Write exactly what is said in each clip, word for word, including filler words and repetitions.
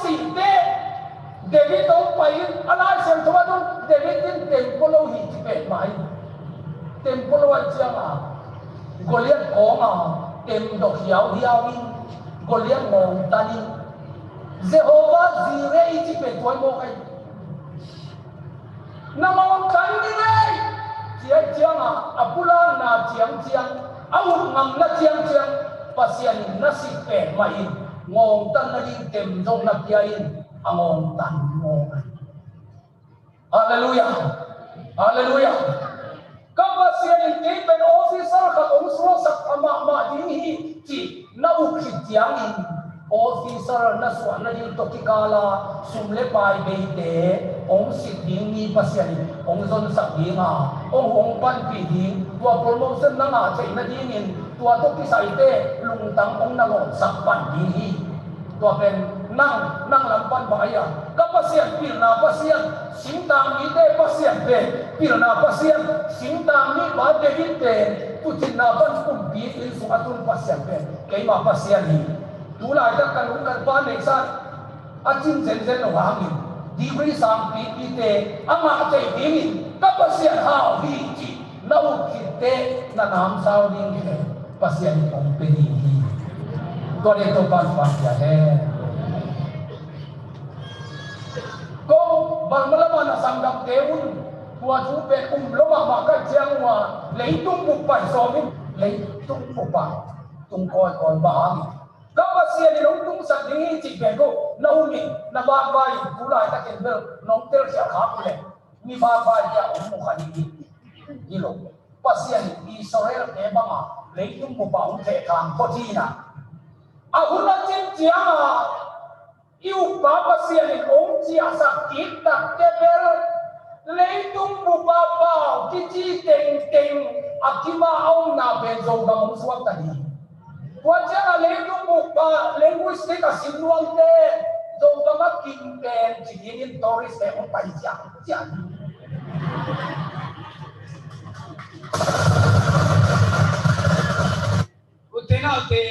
Te David hong pai in, a Lai Siangtho ah zong David in tembaw lo hi ci pek mah in. Tembaw lo ahih ciangin Goliath kawng a temdawk hiauhiau in, Goliath ngawngtan in, Jehovah Jireh i ci pek tua hi mawk a hi. Na ngawngtan ni ngei, ci ahih ciangin a pulakna ciangciang, a ukngamna ciangciang Pasian in na sih pek mah in, ngawngtan nading temzawng na pia in, a ngawngtan mawk a hi. Halleluiah. Halleluiah. Ka Pasian in kei pen officer khat hong suaksak pha mahmah ding hi cih na uk khit ciangin, officer na suah nading tawh kikal a sum le pai beite hong sit ding mi Pasian in hong zonsak ding a, hong, hong panpih ding, tua promotion na ngah theih nadingin tua tawh kisaite lungtang hong na lawhsak pan ding hi. Tua pen nang, nang lam pan bang a hi a, ka Pasian, pilna Pasian, singtang mite Pasian pen, pilna Pasian, singtang mi pa David pen, tuucinna pan kumpi inn sung a tun Pasian pen keima Pasian hi. Tu laitak ka nu ka pa neihsa a cin zenzen lo hangin, degree sangpipite a ngah theih dingin ka Pasian hau hi cih na uk khit teh na namsau ding hi. Pasian in hong pia ding hi. Tua ding Topa'n thupha pia hen. Ko bangmah lamah na sanggamte un, tua thu pen um lo mahmah ka hih ciang un, leitung bup pai sawm in, leitung bup a tung kawikawi bang hang in, ka Pasian in hong tungsak ding hi cih pen ko na um in, na vakvai in, tu laitakin bel nong telkhialh khak uh leh, mi vakvai hi a, hong mu kha ding hi. Hi lo. Pasian in Israel-te bang a leitung bup a hong thehthang phot hi na. A hun a cin ciang a i ukpa Pasian in hong ciahsak kik takte bel, leitung bup a pau kici tengteng a kim a a omna pen Zogam hong suakta ding. Tua ciang a leitung bup a linguistic a sim nuamte Zogam a kim pen ci dingin tourist-te hong pai ciangciang. U te nau te,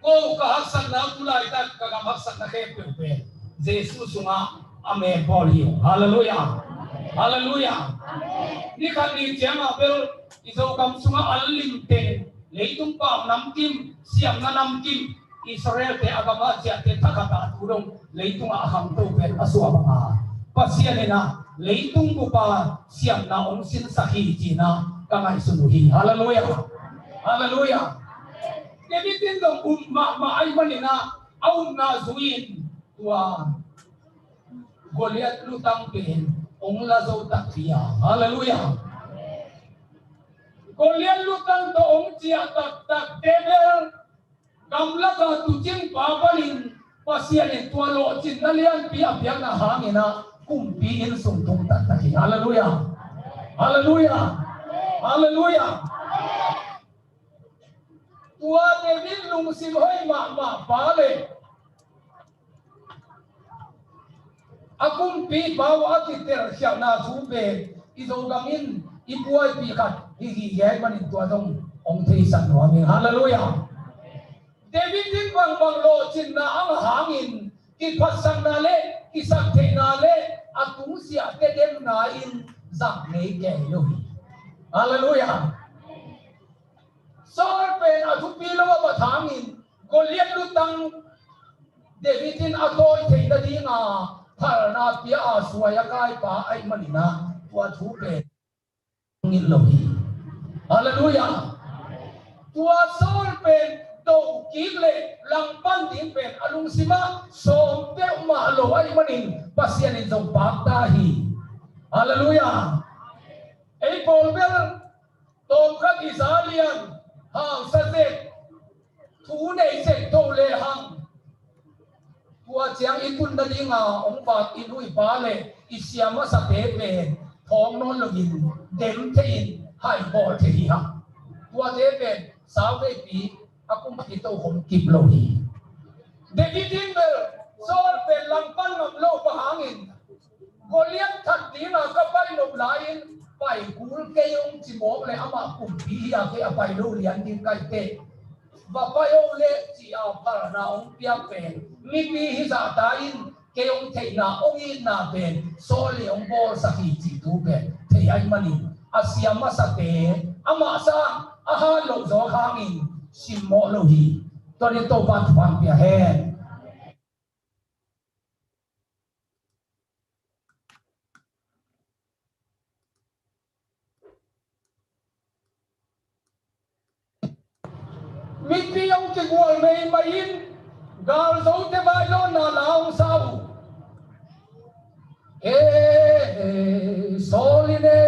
ko ka haksatna, tu laitak ka gam haksatna khempeuh pen Jesu sungah a mel bawl hi. Halleluiah. Halleluiah. Ni khat ni ciang a bel i Zogam sungah an lim teng, leitung pau namkim, siamna namkim, Israel-te a gam a ciahte thakhat a tu dong leitung a khangto pen a suah bang a, Pasian in a leitung bup a siamna hong sinsak hi ci-in a ka ngaihsun uh hi. Halleluiah. Halleluiah. David in zong um mahmah ahih manin a, a upna zui in tua Goliath lutang pen hong la zo takpi a. Halleluiah. Goliath lutang tawh hong ciah taktakte bel, gamlak a tuucingpa panin Pasian in tua lawhcinna lianpi a piakna hangin a kumpi inn sung tung taktak hi. Halleluiah. Halleluiah. Halleluiah. Tua David lungsim hoih mahmah pa le a kumpipa uh a kitelkhialhna thu pen i Zogam in i buaipih khat hi gige ahih manin tua zong hong theisak nuam ing. Halleluiah. David in bangbang lawhcinna a ngah hangin kiphatsakna le kisaktheihna le a tungsiahte demna in zang ngei kei lo hi. Halleluiah. Saul pen a thupi lo a bat hangin Goliath lutang David in a tawi theih nadinga phalna pia a suai a kaipa ahih manin a tua thu pen ngilh lo hi. Halleluiah. Tua Saul pen do kik le langpan ding pen a lungsim ah sawm peuhmah lo ahih manin Pasian in zong pakta hi. Halleluiah. Ei pawl bel tawmkhat i za lian, hausa zek, thu nei zek tho lehang, tua ciang i tun nadinga hong vak i nu i pa le i sia masate pen thawng nawn loin dem thei in haibawl thei hi hang. Tuate pen sauveipi a kumpi tokhom kip lo hi. David in bel Saul pen langpan ngam lo bang hangin Goliath that dinga ka pai nop lai-in pai kul kei ung ci mawk le amah kumpi hi a, kei a pai lo lian ding ka hi teh. va pai o leh ci-a palna hong piak pen, mipi hizahta in kei hong theihna, hong itna pen Saul in hong bawlsak hi cih thu pen thei ahih manin, a sia masate amah sang a hat loh zawk hangin simmawh lo hi. Tua ni Topa'n thupha pia hen. Mipi hong kigual meimai in, galzote vailawnna la hong sa uh. E, e, Saul in e,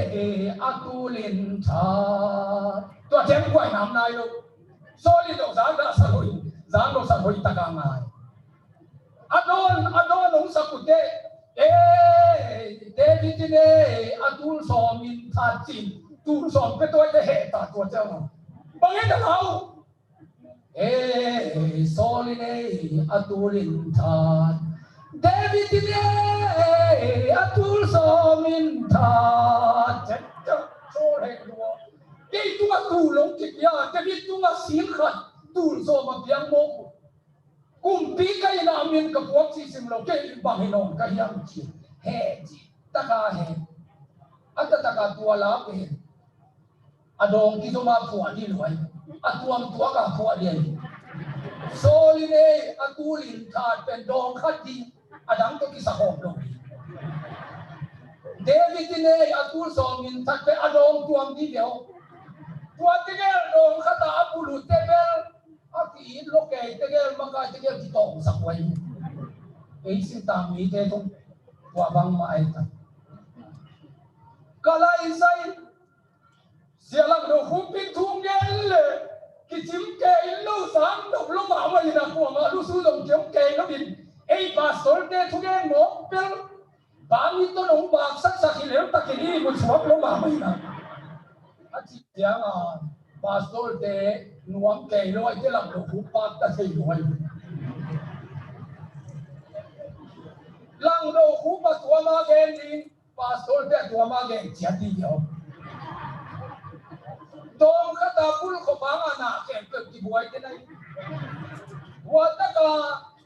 e, a tul in that. Tua ciang guai nam nai lo. Saul in lo zang lo sak hoih, zang lo sak hoih tak a ngai. A dawn, a dawn hong sak uh teh, e, David in e, a tul sawm in that ci-in, tul sawm pia tuak teh heh ta tua ciang a. Bang e na lau. E, Saul in e, a tul in that. David in e, a tul sawm in that. Ciang ciang Saul heh lua. Kei tungah tul hong kipia, David tungah sing khat tul sawm a piang mawk uh. Kumpi ka inn ah a min ka puak cih sim lo, kei bang hi nawn ka hiam ci. Heh ci. Taka heh. A taktak a tua la pen a dawng kizom a phuah ding lo hi. A tuam tuak a phuah ding hi. Saul in e, a tul in that pen dawng khat ding, a dang tawh kisahawm lo hi. David in e, a tul sawm in that pen a dawng tuam ding hi. Tua tegel dawng khat a a buluh tegel a ki-it lo kei tegel, makai tegel kitawngsak uh hi. Ei singtang mite tung tua bangmah ai ta. Ka lai sai, Sia Lang Do Khupin thu gen le kicim kei lo, sang dok lo mahmah in a, kuamah lusu zong kiom kei lo in, ei pastorte thugen mawk bel Bang i ton hong baksaksak hi lel takin i mu suak lo mahmah hi na. A cih ciangin pastorte nuam kei lo, a i te Lang Do Khup pak ta thei lo hi. Lang Do Khup a tuam a gen ding, pastorte a tuam a gen ciat ding hi. Dawng khat a pulkhop hang a na khempeuh kibuai te na hi. Hua tak a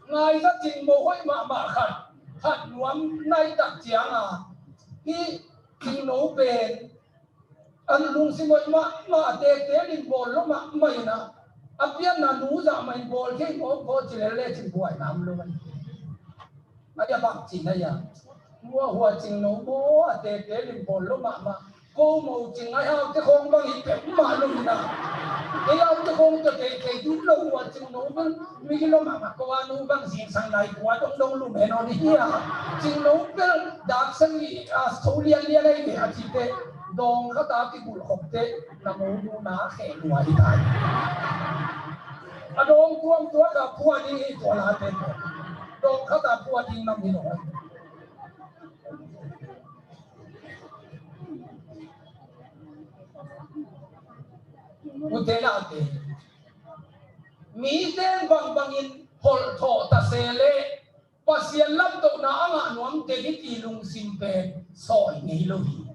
ngaihsak cingno hoih mahmah khat, khat nuam nai tak ciangin, hih cingno pen a lungsim hoih mahmah, a tektek in bawl lo mahmah hi na, a pianna nu zah mah in bawl thei mawk, bawl ci lel le cin buaina om lo hi. A ia bang cin a ia. Hua hua cingno bawl, a tektek in bawl lo mahmah. Ko mo cing a, i haute khawng bang hi peuhmah lo hi na. I haute khawng tawh teitei ding lo, hua cingno bel mi gilo mahmah, ko a nu bang zingsang nai kua dongdong lum hen aw ni hi a. Cingno bel dak sang hi a, so lianlian a hi ve a cite, dawng khat a kibulh khop teh na mo nu na kheh lua hi tai. A dawng tuamtuam a phuah ding hi tua la teh. Dawng khat a phuah ding nam hi lo. Ute naute, mite bangbangin holh thawh ta se leh Pasian lamtohna a ngah nuam David i lungsim pen sawi ngei lo hi.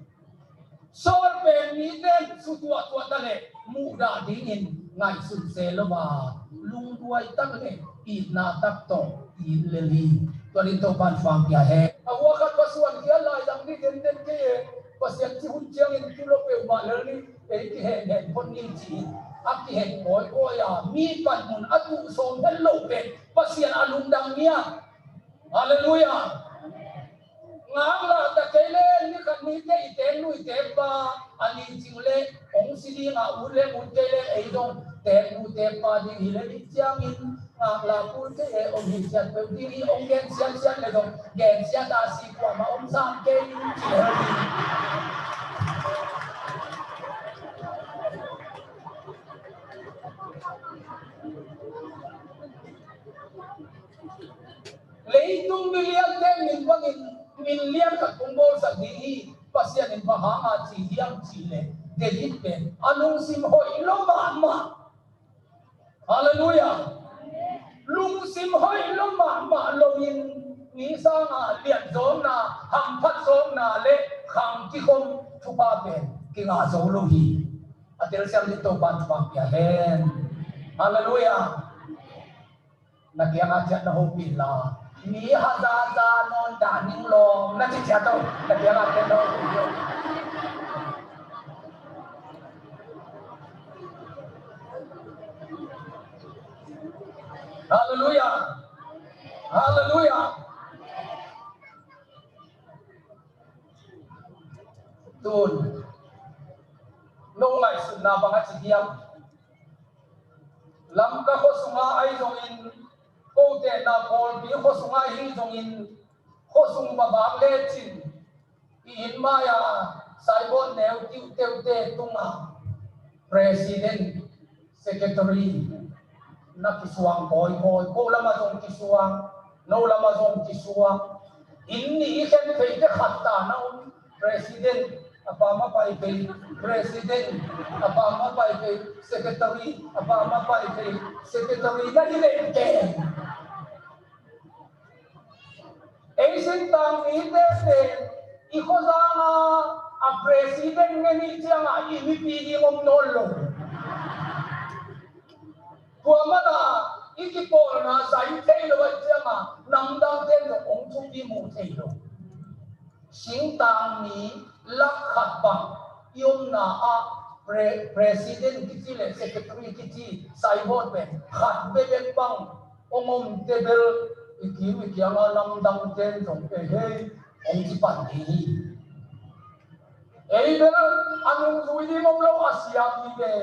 Saul pen mite sutuahtuah ta leh muhdah dingin ngaihsun se lo a, lungduai tak le itna tak tawh it lel hi. Tua ding Topa'n thupha pia hen. A hua khat va suan khial lai dang ding denden kei e. Pasian ci hun ciangin tu lo peuhmah lel ni, ei kihenhen phot ni ci-in a kihen kawikawi a, mi panmun a tuh sawm het lo pen Pasian a lungdam ni a. Halleluiah. Ngaklah ta kei leh ni khat ni te i teek nu i teek pa a ni cing leh hong si ding a, ut leh ut kei leh ei zong teek nu teek pa ding hi leh ni ciangin ngaklah kul kei e, hong hi ciat peuh ding hi, hong gen siansian leh zong gen siat a si kuamah om sam kei ding ci leh. Leitung miliante min bangin min lian khat kong bawlsak ding hi, Pasian in bang hang a ci hiam cih leh David pen a lungsim hoih lo mahmah. Halleluiah. Lungsim hoih lo mahmah loin mi sangin lianzawkna, hamphatzawkna le khang kikhom thupha pen kingah zo lo hi. A telsiam ding Topa'n thupha pia hen. Halleluiah. Na kiangah ciat na hopih la. Mi hazaza nawn dah ning lawm na ci ciat o. Na kiangah ciat na hopih. Halleluiah. Halleluiah. Tun no ngaihsutna bang a ci hiam? Lamka khua sungah ahi zongin, ko tenna pawlpi khua sungah ahi zongin, khua sung babak lecin i inn mai-a saibawt neu tiuteute tungah president, secretary na kisuang kawikawi, ko lamah zong kisuang, no lamah zong kisuang. Inn nih i khen theite khat ta na om, president a pam a pai thei, president a pam a pai thei, secretary a pam a pai thei, secretary na hi leh kei. Ei sintang mite pen i khuazanga a president ngen i cianga i mipi ding om nawn lo. Tua mana i kipawlna zai thei lo a cianga namdangte zong hong thupi mu thei lo. Singtang mi lak khat bang i omna ah pre-, president kici le secretary kici saibawt pen khat bebek bang hong om te bel i kim i kianga namdangte zong e hei hong ci pan ding hi. Ei bel a nungzui ding om lo a siam hi ve.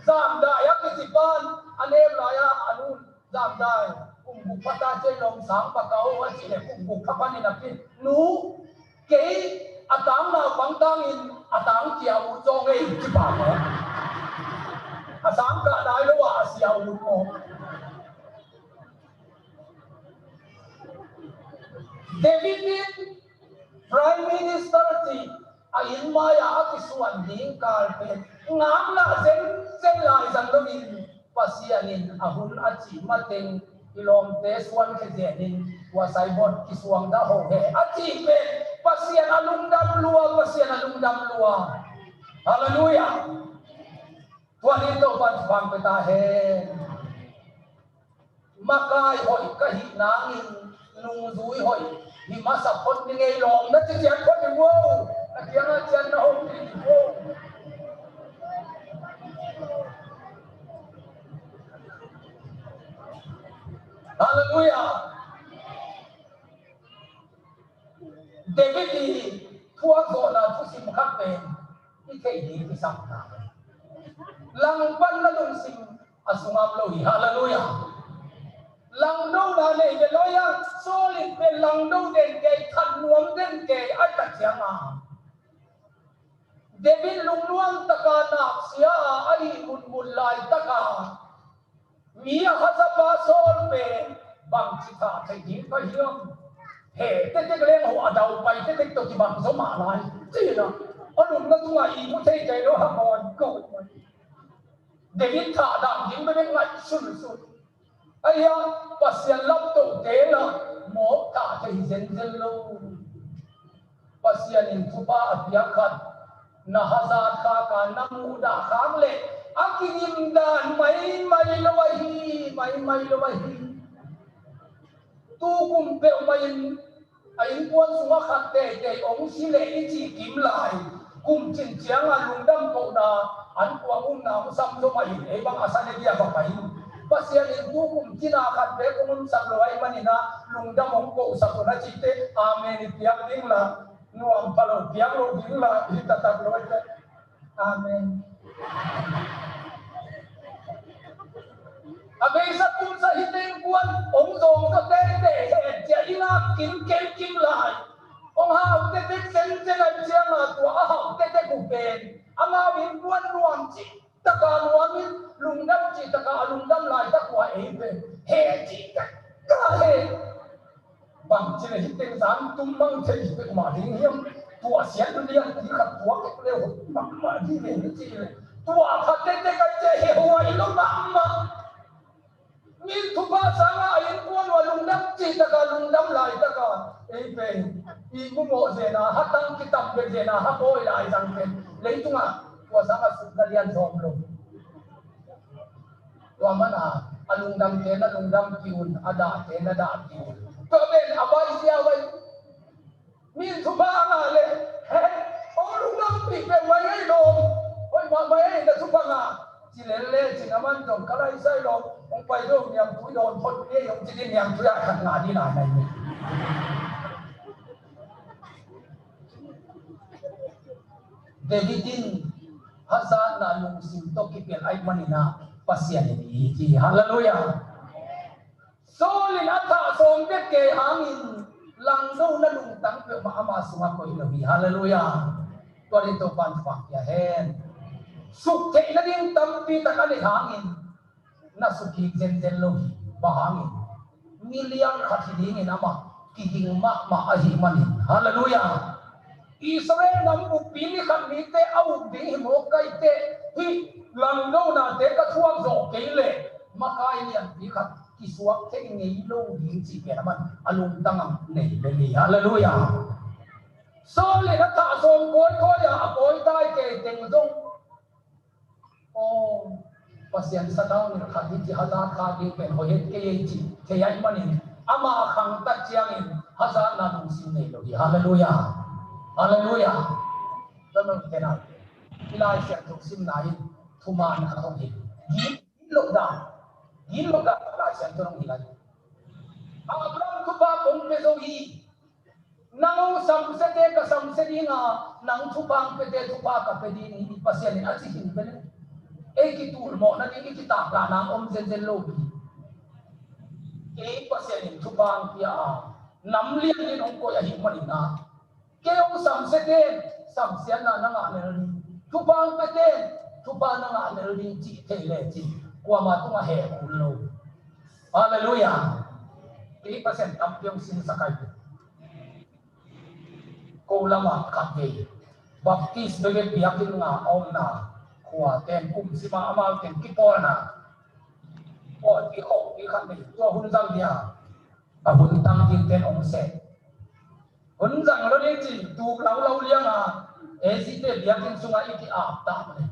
Zamdai a kici pan a nep lai-a a nun Zamdai kum guk pha ta ciang lawm sang pha ka o a cih leh kum guk pha panin a pi nu kei a tang naupang tangin a tang kia ut zong ei ci pah maw? A sang kah nai lo ah a sia ut maw? David in Prime Minister cih a inn mai-ah a kisuan ding kal pen ngakna zenzen lai zang loin Pasian in a hun a cih mateng i lawmte suan khia zenin tua saibawt kisuang dah ho he a cih pen Pasian a lungdam lua, Pasian a lungdam lua. Halleluiah. Tua ni Topa thupha pia ta hen. Makai hoih ka hih nangin nungzui hoih hi masa phot ni ngei lawm na ci ciat phot ni vo. Na kiangah ciat na hong ni vo. Halleluiah. David i thuak zawhna thusim khat pen i theih ding kisam ta. Langpan na lungsim a sungam lo hi. Halleluiah. Langdona nei ve loi a Saul in pen langdo den kei, that nuam den kei a ta cianga David lungnuam taka naksia a ahih munmun laitaka mi a hazapa Saul pen bangci thah thei ding ka hiam? He tetek leng ho a daupai tetek tawh kibang zo mah lai. Cina a lungna tungah i mu thei kei lo ha mawn ko. David thah dang ding bebek ngaih sunsun. Aia, Pasian laptohte la mawk thah thei zenzen lo. Pasian in thupha a piak khat na hazat khak a, na muhdah khak leh a kigim dan maimai lo ahi, maimai lo ahi. Tu kum peuhmah in a innkuan sungah khat teitei hong si leh i cih kim lai. Kum cin ciangah lungdam kohna an kuang umna hong sam zo mah in ei bang a sa ne dia va pai in. Pasian in tu kum cina khat bek hong omsak lo ahih manin ah lungdam hong kohsak un a cihte amen i piak ding la, nuam pha lo piak lo ding la hi taktak lo ahih teh. Amen. A beisa tumsa hi teng kuan hong zawng ka tengte hen cia i lak kim kei kim lai. Hong hau tete zenzen a cianga tua a hau tete ku pen amau in kuan nuam cih taka nuam in lungdam cih taka a lungdam laitak ua ei pen he cih taka he. Bangci le hi teng zan tum mang thei hi pek mah ding hiam? Tua siat lian ti khat tua kek le hot mahmah ding hiam hi ci le tua khat tete ka ce he huai lo mahmah. Min thupha sangah a innkuan ua lungdam cih taka lungdam laitaka ei pen i mumawh zena hatang kitam bek zena ha bawi lai zang pen leitungah tua sangah sukna lian zawm lo. Tua mana a lungdamte na lungdam kei un, a dahte na dah kei un. Tua pen a baizia vai. Min thupha a ngah le, he, ong lungdampih peuh mai ei lo. Hoi mah mai ei na thupha ngah. Ci lel le cin a man zong ka lai sai lo. Ong pai dong niamtui dawn phot ei ong ci din niamtui a khat ngah din a nai ni. David in hazatna lungsim tawh kipel ahih manin ah Pasian in it hi. Halleluiah. Saul in a thah sawm bek kei hangin langdona lungtang peuhmah ama sungah koih lo hi. Halleluiah. Tua din Topa'n thupha pia hen. Suktheih nading tampi tak a neih hangin na sukik zenzen lo hi. Bang hangin? Mi lian khat hi dingin amah kiging mahmah ahih manin. Halleluiah. Israel nam buppi ni khat nite a uk ding hi mawk kaite hih langdonate ka thuak zawh kei leh makai lianpi khat kisuak thei ngei lo ding cih pen a man a lungtang a nei le ni. Halleluiah. Saul in a thah sawm kawikawi a a kawi tai kei teng zong, aw, Pasian sanau ni khat hi ci hazat kha ding pen hoih het kei ei ci thei ahih manin ama khangtat ciangin hazatna lungsim nei lo hi. Halleluiah. Halleluiah. Tua man tena i Lai Siangtho simna in thuman khat hong hi. Gin loh dan, gin loh dan Lai Siangtho hong hi lai. Abraham thupha kong pia zo hi. Nang hong samsiate ka samsia ding a, nang thupha hong piate thupha ka pia ding hi. Pasian in a ci khin pen ei kitulmawh nading i kitaklahna om zenzen lo hi. Kei Pasian in thupha hong pia a, nam lian in hong koih ahih manin ah kei hong samsiate'n samsiatna na ngah lel ding, thupha hong piate'n thupha na ngah lel ding cih thei lecin kuamah tungah heh kul lo. Halleluiah. Kei Pasian tampi hong sinsak ai. Ko lamah khat vei Baptist bebe biakinn nga a omna khua ten kum sima amau ten kipawlna pawlpi khawhpi khat nei tua hun zang dia a hun tang ding ten hong seh. Hun zang lo ding cin tuk laulau lianga A C te biakinn sungah i ki-ap ta mah le.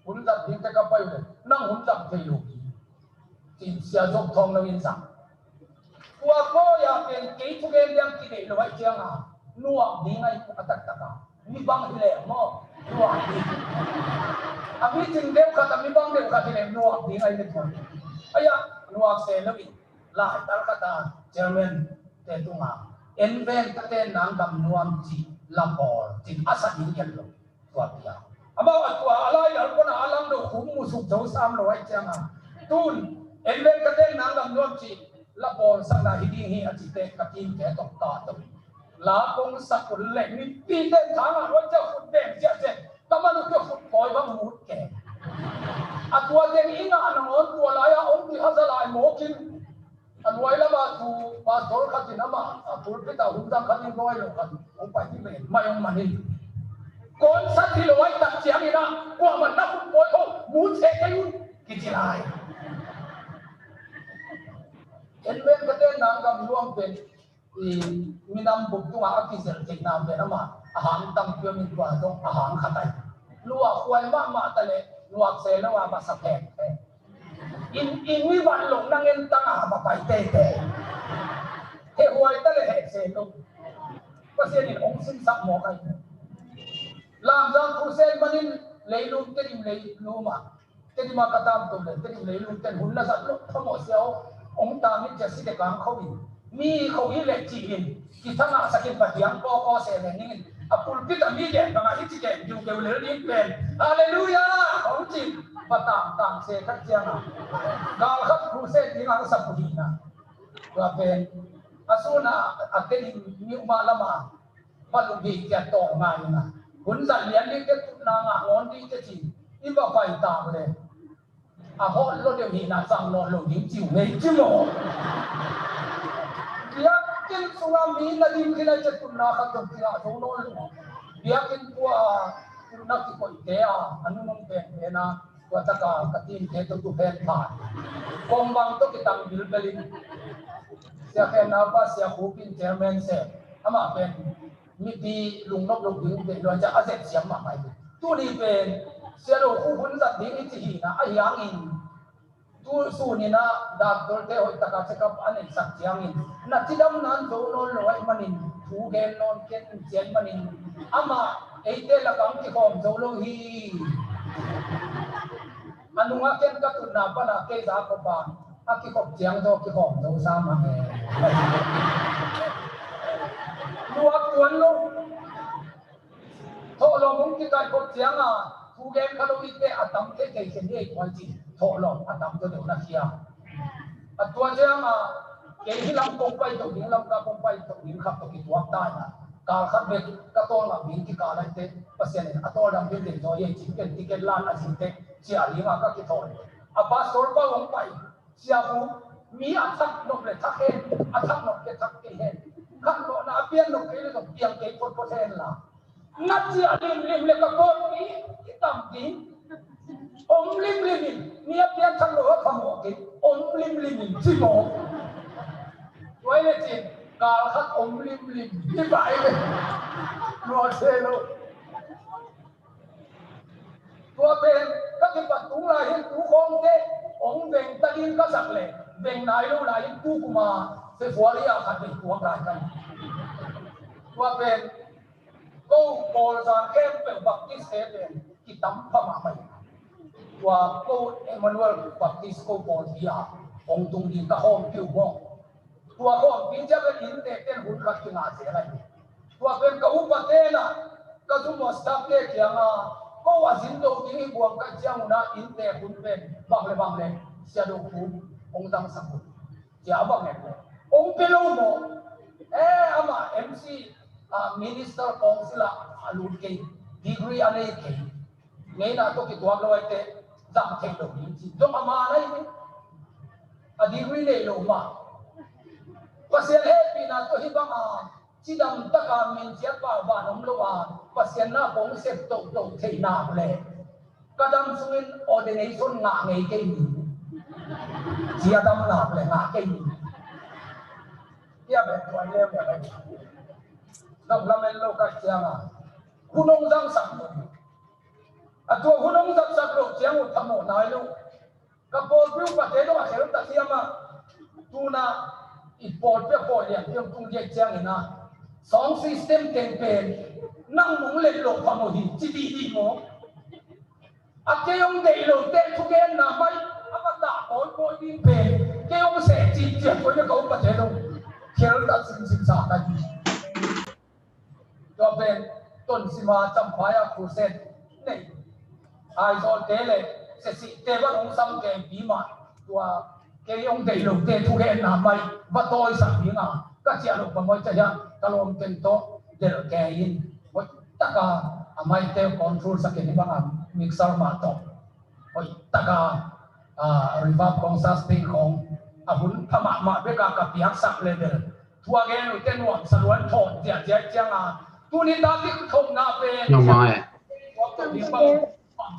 Hun zat ding te ka pai uh le nang hun zat thei lo hi. Cin sia zok thawng lo in zang. Tua pawi a pen kei thugen liang kideih lo aih cianga nuak ding aih a taktak a mi bang hi leh maw? Nuak ding. A mi cing deuh khat a mi bang deuh khat hi leh nuak ding aih le thuan. Aia nuak se lo in lai tal khat a chairman te tunga en ven ka ten nang gam nuam ci la pawl cin a sa ding ian lo. Tua pia amau a tua a lai lal kona a lam do khum mu suk zo sam lo aih cianga tun en ven ka ten nang gam nuam ci la pawl sakna hi ding hi a ci te ka tim te tok ta tok. La kong sak un le mipi te thang a lo cia khut beng cia cia ka manu ke khut koi bang mut ke. A tua teng i ngah nangawn tua lai a ong ki haza lai mawkin a nuai lama tu pastor khatin amah a pulpit a hun dang khatin nuai lo khat ong pai hi men mai ong man hi. Konsat hi lo ai tak ciangin ah kuaman na khut koi ho mut se kei un kici lai. En ven ka ten nang gam nuam pen i minam buk tungah a kizel theihna pen amah a hang tampi om in tua zong a hang khat ai. Lua huai mahmah ta leh luak se lo a masa phek phek. In, in mi van lo nang en tang a va pai tete. Heh huai ta leh heh se lo. Pasian in ong simsak mawk ai. Lamzang Crusade manin leilum Tedim leilum ah Tedim a ka tam tum le Tedim leilung ten hun na zat lo phamawh sia aw. Ong tam in cia si le kang kho in mi kho hi le ci in kithangah sakin Pathian kawkaw se le ning in a pulpit a mi gen bangah hi ci gen giugeu lel ding pen. Halleluiah! Ong ci va tangtang se khat ciangah gal khat Crusade ding ang sa puhina. Tua pen a suna a Tedim mi uma lama va lum hi cia tawng ngai ina hun zat lian ding te tutna ngah ngawn ding te ci in va pai tang le. A hawt lo deuh hi na zang nawn lo ding ci uh ngei ci maw? Biakinn sungah mi na ding khin a cia tutna khat zong kingah zo nawn lo. Biakinn tua tutna kikoihte a a nunung penpen a tua taka ka timte tawh tu pen phan. Kong bang tawh kitang bilbel in Sia Khen Naupa Sia Khupin chairman se amah pen mipi lungnop lo ding ve luan cia a zet siam mahmah hi. Tuni pen sia lo khu hun zat ding i ci hina ahi hangin Tu sunin ah doctor-te hoih taka check-up a neihsak ciangin na cidamna an zo nawn lo ahih manin thu gen nawn kei ci ahih manin amah eite lakah hong kikhawm zo lo hi. A nungah ken ka tutna pana kei za khop a a kikhop ciang zaw kikhawm zo sam hang e. Luak tuan lo. Thawhlawm hong kikaih khop cianga thu gen kha lo ite a tam thei thei khen hi ei khuai ci. Thawhlawm a tam zaw deuh na khia. A tua cianga kei hi lam kong pai toh ding, Lamka kong pai toh ding khat tawh kituak ta ina kal khat bek ka tawlngak ding kikal a ite Pasian in a tawldam ding ding zaw hi ei ci ken ticket lan a zite cia dinga ka kithawl. A pastor pa hong pai. Sia pu, mi a thak nop le thak hen, a thak nop le thak kei hen. Khat mawhna a pian nop kei le zong piang kei photphot hen la. Ngat sia limlim le ka pawt mi i tam ding. Om limlim in, mi a pian thak lo a phamawh kei. Om limlim in, ci maw. Tuai le cin, kal khat om limlim, i bai le. Nual se lo. Tua pen ka kipat tung lai hin tu khawngte hong veng ta ding ka sak leh veng nai lo lai hin tu kuma February a khat vei tuak lai kan. Tua pen ko Kawlzan khempeuh Baptist te pen kitam pha mahmah hi. Tua ko Emmanuel Baptist ko Kawlpi a hong tung ding ka hawm piu maw. Tua khawmpi ciang pen innte ten hun khat kingah zel ahi. Tua pen ka upa ten ah ka zum a staff te kiangah ko a zin do ding hi buang ka ciang un ah innte hun pen bang le bang le sia do khu hong dangsak uh. Cia bang le hong pe lo maw? Eh, amah M C, ah, Minister Council ah a lut kei, degree a nei kei. Ngeina tawh kituak lo aite zang thei lo ding ci. Zong a man ahi hi. A degree nei lo mah. Pasian hehpihna tawh hih banga cidam taka min ciat pah van om lo a Pasian na kong sep tohtoh theih nak leh ka dam sungin ordination ngah ngei kei ni. Cia dam nak leh ngah kei ni. Cia bek tuan leu bek ahi. Zong lamen lo ka cianga hun hong zangsak lo. A tua hun hong zatsak loh ciang uh phamawh nai lo. Ka pawlpi upate dong a khel ta thiam ah tuna i pawlpi a pawi lian thiam tung diak ciangin ah sound system teng pen nang mong let loh phamawh hi ci dih dih maw? A kei hong deih lote thugenna mai a va tah pawipawi ding pen kei hong seh cihciah pawi le ka upate dong khel ta sinsin sa ka hi. Tua pen Tonsima Champhai a crusade nei Aizawlte le Sesihte va hong sam kei pi mah tua kei hong deih lote thugenna mai va tawisak dinga ka ciah loh bang hoih ca hian ka lawmte tawh delh kei in hoih taka a maite control sak in hi banga mixer mah tawh hoih taka, ah, reverb khawng, sus pen khawng a hun pha mahmah beka ka piaksak level. Thu a gen uh te nuam saluan thawn tiah tiah cianga tuni ta kikhopna pen nuam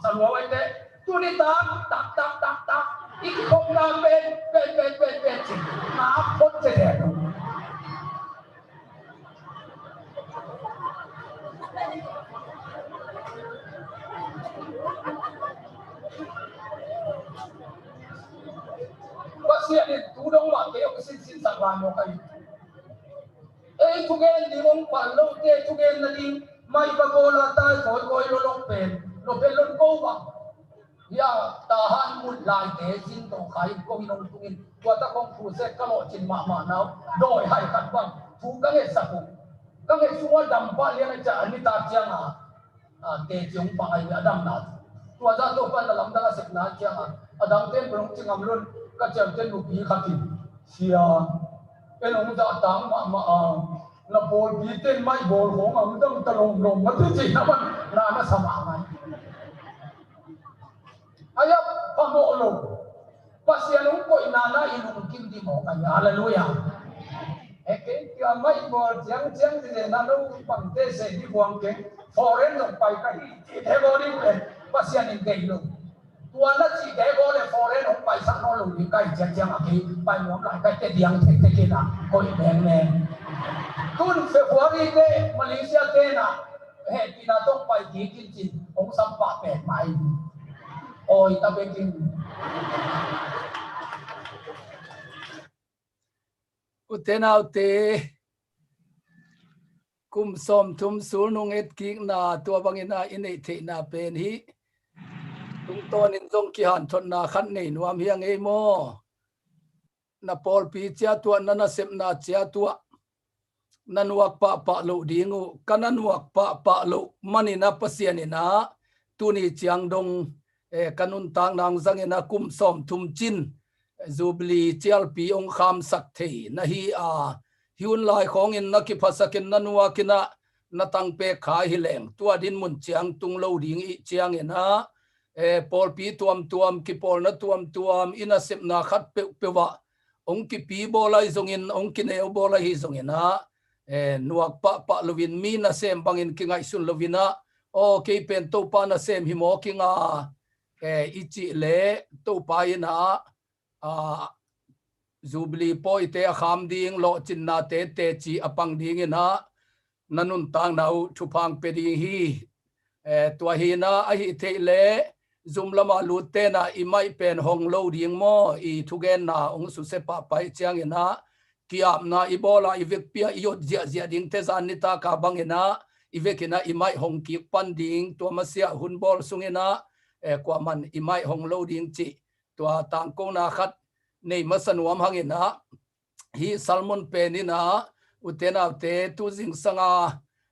saluan uh te tuni ta tak tak tak tak i kikhopna pen pen pen pen pen ci na phot te te. Pasian in tu dong mah kei hong sinsin sak lai maw ka hi. Ei thugen ding hong pal lote thugen nading mai va bawl a tai kawikawi lolok pen lo pen lon ko bang. Hia tahan mut laite zin tawh khai in ko in hong tungin tua tak hong thu sek ka lawhcin mahmah nau dawi hai khat bang thu ka ngetsak uh. Ka nget sungah dam pah lian a ciah a nitak cianga teci hong pang ahi a damna. Tua zah tawh pan a lamdang a sepna cianga a dangten bel hong ci ngam lon ka ciamten nupi khat in sia en hong zahtang mahmah a na pawlpi ten mai bawl khawng a hong dang ta lawmlawm mah teci na man na na sa mahmah. Ai a phamawh lo. Pasian hong koihna na i lungkim dih mawk ahi. Halleluiah. He kei tia mai bawl ciangciang dih le na lo pangte se dih buang keng foreign zong pai ka hi cih te bawl dih le Pasian in kei lo. Tua na cih te bawl le foreign hong paisak nawn lo dih kai ciangciang a kei pai nuam lai kai te diang thei te kei na koih mengmeng. Tun February te Malaysia te na hehpihna tawh pai kik in cin hong sam pah pek mai. Awi ta bekin Ute naute, kum sawmthum sulnung etkikna tua bangin ah i neih theihna pen hi. Tungtawnin zong kihanthotna khat nei nuam hi a ngei maw? Na pawlpi ciat uah, na nasepna ciat uah na nuak pahpah loh ding uh. Ka na nuak pahpah loh manin ah Pasian in ah tuni ciang dong, eh, ka nuntakna hong zangin ah kum sawmthum cin Jubilee cialpi hong khamsak thei na hi a, hi hun lai khawngin na kiphasakin na nuakin ah na tangpek kha hi leng, tua din mun ciang tung lo ding ih ciangin ah, eh, pawlpi tuamtuam, kipawlna tuamtuam, i nasepna khat peuhpeuh ah hong kipi bawl ahi zongin, hong kineu bawl ahi zongin ah, eh, nuak pahpah loin mi nasem bangin kingaihsun loin ah, aw, kei pen Topa nasem hi mawk ing a, eh, i cih leh Topa in ah, ah, Jubilee pawite a kham ding, lawhcinnate teci a pang dingin ah na nuntakna uh thupha hong pia ding hi. Eh, tua hi in ah, ahih theih leh zum lama lutte in ah i mic pen hong lo ding maw? I thugenna hong susia pahpah ih ciangin ah, ki-apna i bawl a, i vekpi a i ot ziahziah dingte zan nitak a bangin ah i vekin ah i mic hong kik pan ding, tua masiah hun bawl sungin ah, eh, kuaman i mic hong lo ding cih tua tangkona khat nei masa nuam hangin ah, hih sermon pen in ah, ute naute, tu zingsang a,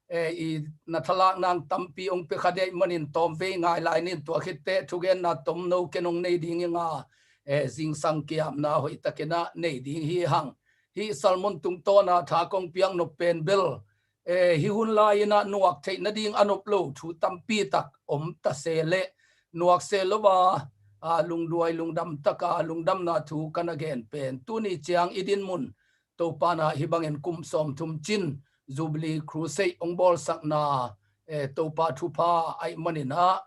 eh, i na thalak nang tampi hong pia kha deih manin tawmvei ngai lai ning. Tua khit teh thugenna tomno ken hong nei ding ing a, eh, zingsang ki-apna hoihtakin ah nei ding hi hang. Hih sermon tungtawn a tha kong piak nop pen bel, eh, hih hun lai in ah nuak theih nading a nop lo thu tampi tak om ta se leh, nuak se lo a, ah, lungduai lungdam tak a lungdamna thu ka na gen pen, tuni ciang i din mun Topa in ah hih bangin kum sawmthum cin Jubilee Crusade hong bawlsakna, eh, Topa thupha ahih manin ah,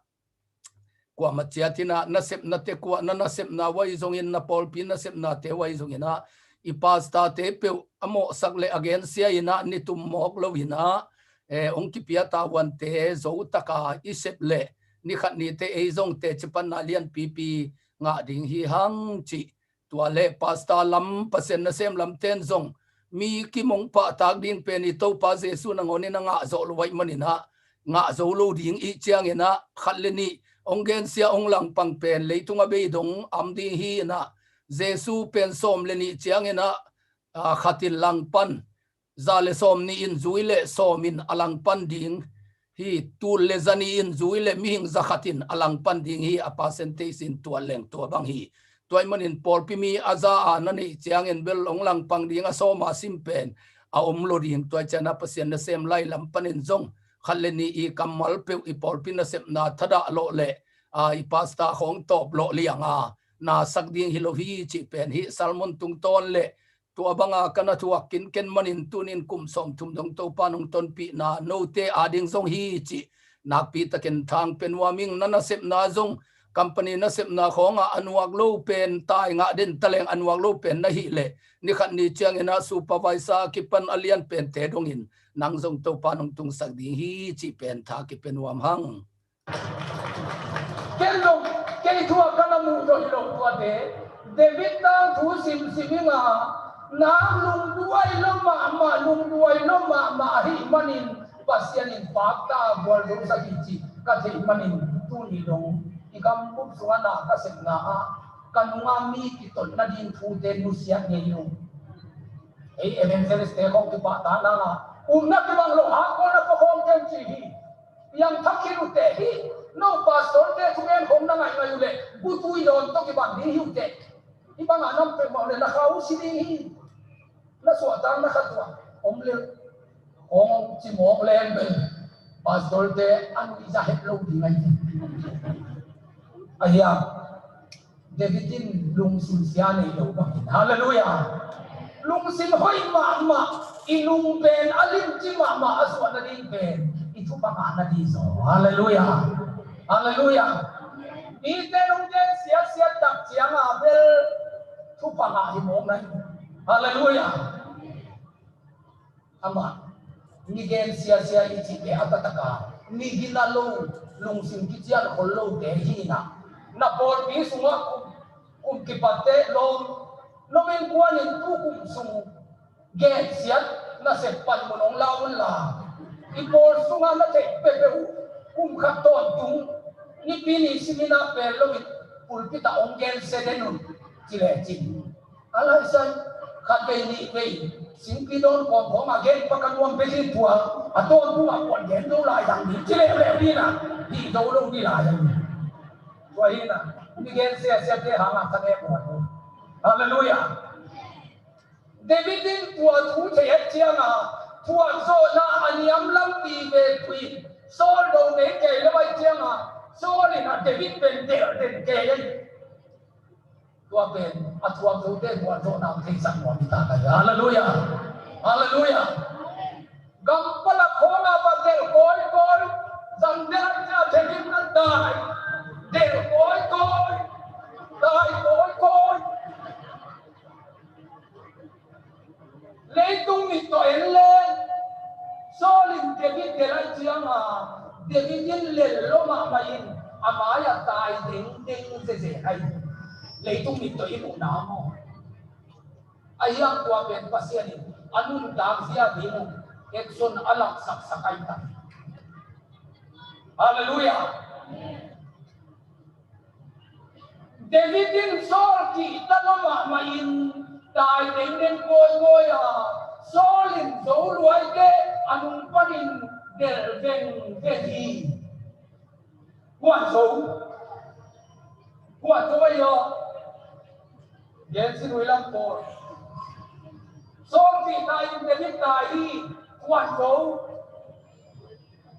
kuamah ciat in ah, nasepnate kuah, na nasepna uh ahi zongin, na pawlpi nasepnate uh ahi zongin ah, i pastorte peuh a mawhsak le a gensia in ah, nitum mawk lo in ah, eh, hong kipia tavuante zo tak a i sep leh, ni khat ni teh ei zong teci panna lianpipi ngah ding hi hang cih. Tua leh pastor lam, Pasian nasem lamte'n zong mi kimong pahtak ding pen i Topa Jesu nangawn in a ngah zawh lo ahih manin ah, ngah zo lo ding ih ciangin ah, khat le nih hong gensia, hong langpang pen leitung a bei dong om ding hi in ah, Jesu pen sawm le nih ciangin ah, ah, khat in langpan, za le sawm nih in zui le sawm in a langpan ding hi, tul le za nih in zui le mihing za khat in a langpan ding hi, a percentage in tua leng tua bang hi. Tua ahih manin pawlpi mi a za a na neih ciangin bel hong langpang ding a sawm a sim pen a om lo ding. Tua ciang a Pasian nasem lai lam panin zong khat le nih i kammal peuh i pawlpi nasepna thadah lawh le, a, i pastor khawng tawp lawh liang a na sak ding hi lo hi cih pen hih sermon tungtawn le tua bang a ka na thuak kinken manin tuni-in kum sawmthum dong Topa in hong tonpihna note ading zong hi cih nakpi takin tha hong pia nuam ing. Na nasepna zong, company nasepna khawng ah a nuak lo pen, tai ngah den ta leng a nuak lo pen na hih leh, ni khat ni ciangin ah supervisor a kipan a lian pente dongin nang zong Topa in hong tungsak ding hi cih pen tha kipia nuam hang. Ken zong, kei thu a ka na muh zawh hi lo tuate, David tangthu simsim ing a, nang lungduai lo mahmah, lungduai lo mahmah ahih manin Pasian in pakta gualzosak hi cih ka theih manin tuni dong i gambup sungah na ka sepna ah ka nunga mi kitot nading thute nusiat ngei lo. Ei evangelist te khawng kipahtakna ah, upna kibang lo, hakkawlna pua khawng ken ci hi. Piangthak khin uh teh hi. No pastor te thugen khawng na ngaihngaih uh leh gutui dawn tawh kibang ding hi uh teh. Hih bangah nam peuhmah uh leh na kha uh si ding hi. Na suahtakna khat uh ah om leh khawng ci mawk leng bel pastor te a nuihzah het lo ding ahi. Ahi a, David in lungsim sia nei lo bangin. Halleluiah. Lungsim hoih mahmah, i lung pen a limci mahmah a suah nading pen i thupha ngah nading zaw. Halleluiah. Halleluiah. Mite nong gen siatsiat tak ciang a bel thupha ngah hi mawk na hi. Halleluiah. Amah mi gen siasia i cihte a taktak a, mi gina lo, lungsim kician khol lote hi in ah, na pawlpi sungah kum, kum kipatte lawm, no innkuan in tu kum sung Gensiat nasep panmun hong la unla, i pawl sungah na theih peuhpeuh uh, kum khat tawntung Nipi ni seminar pel loin pulpit ah hong gensia den un, ci lecin, a laisai khat vei nih vei singpi dawn kawmkawm a gen pa ka nuam pek hi. Tua a tawntung a puan gen zo lai dang ding ci leuleu ding a, hih zo lo ding lai ding. Tua hi na, mi gensiasiate hangah ka ne puan. Halleluiah. David in tua thu thei ahih ciangin, thuakzawhna a niam lampi vekpi Saul do ngei kei lo ahih ciangin, Saul in a David pen delh den kei ahi. Tua pen a thuakzote thuakzawhna a theisak nuam hi ta ka hi. Halleluiah. Halleluiah. Gam palak khawngah va delh kawikawi, zang delh ahih ciangin David na dai delh kawikawi, dai kawikawi. Leitung mit tawh en leng, Saul in David delh ahih ciangin, David in lel lo mahmah in a mai-ah tai dengdeng zeze ahi. Leitung mit tawh i muhna maw? Ahi hang tua pen Pasian in a nuntak zia ding un action a laksaksak ahi ta. Halleluiah. David in Saul kihta lo mahmah in tai dengdeng kawikawi a, Saul in zo luaite a nung panin delh vengveng hi. Kuan zo, kuan zo ahi aw. Gen sin ui lam pawl. Saul kihta in David tai hi. Kuan zo.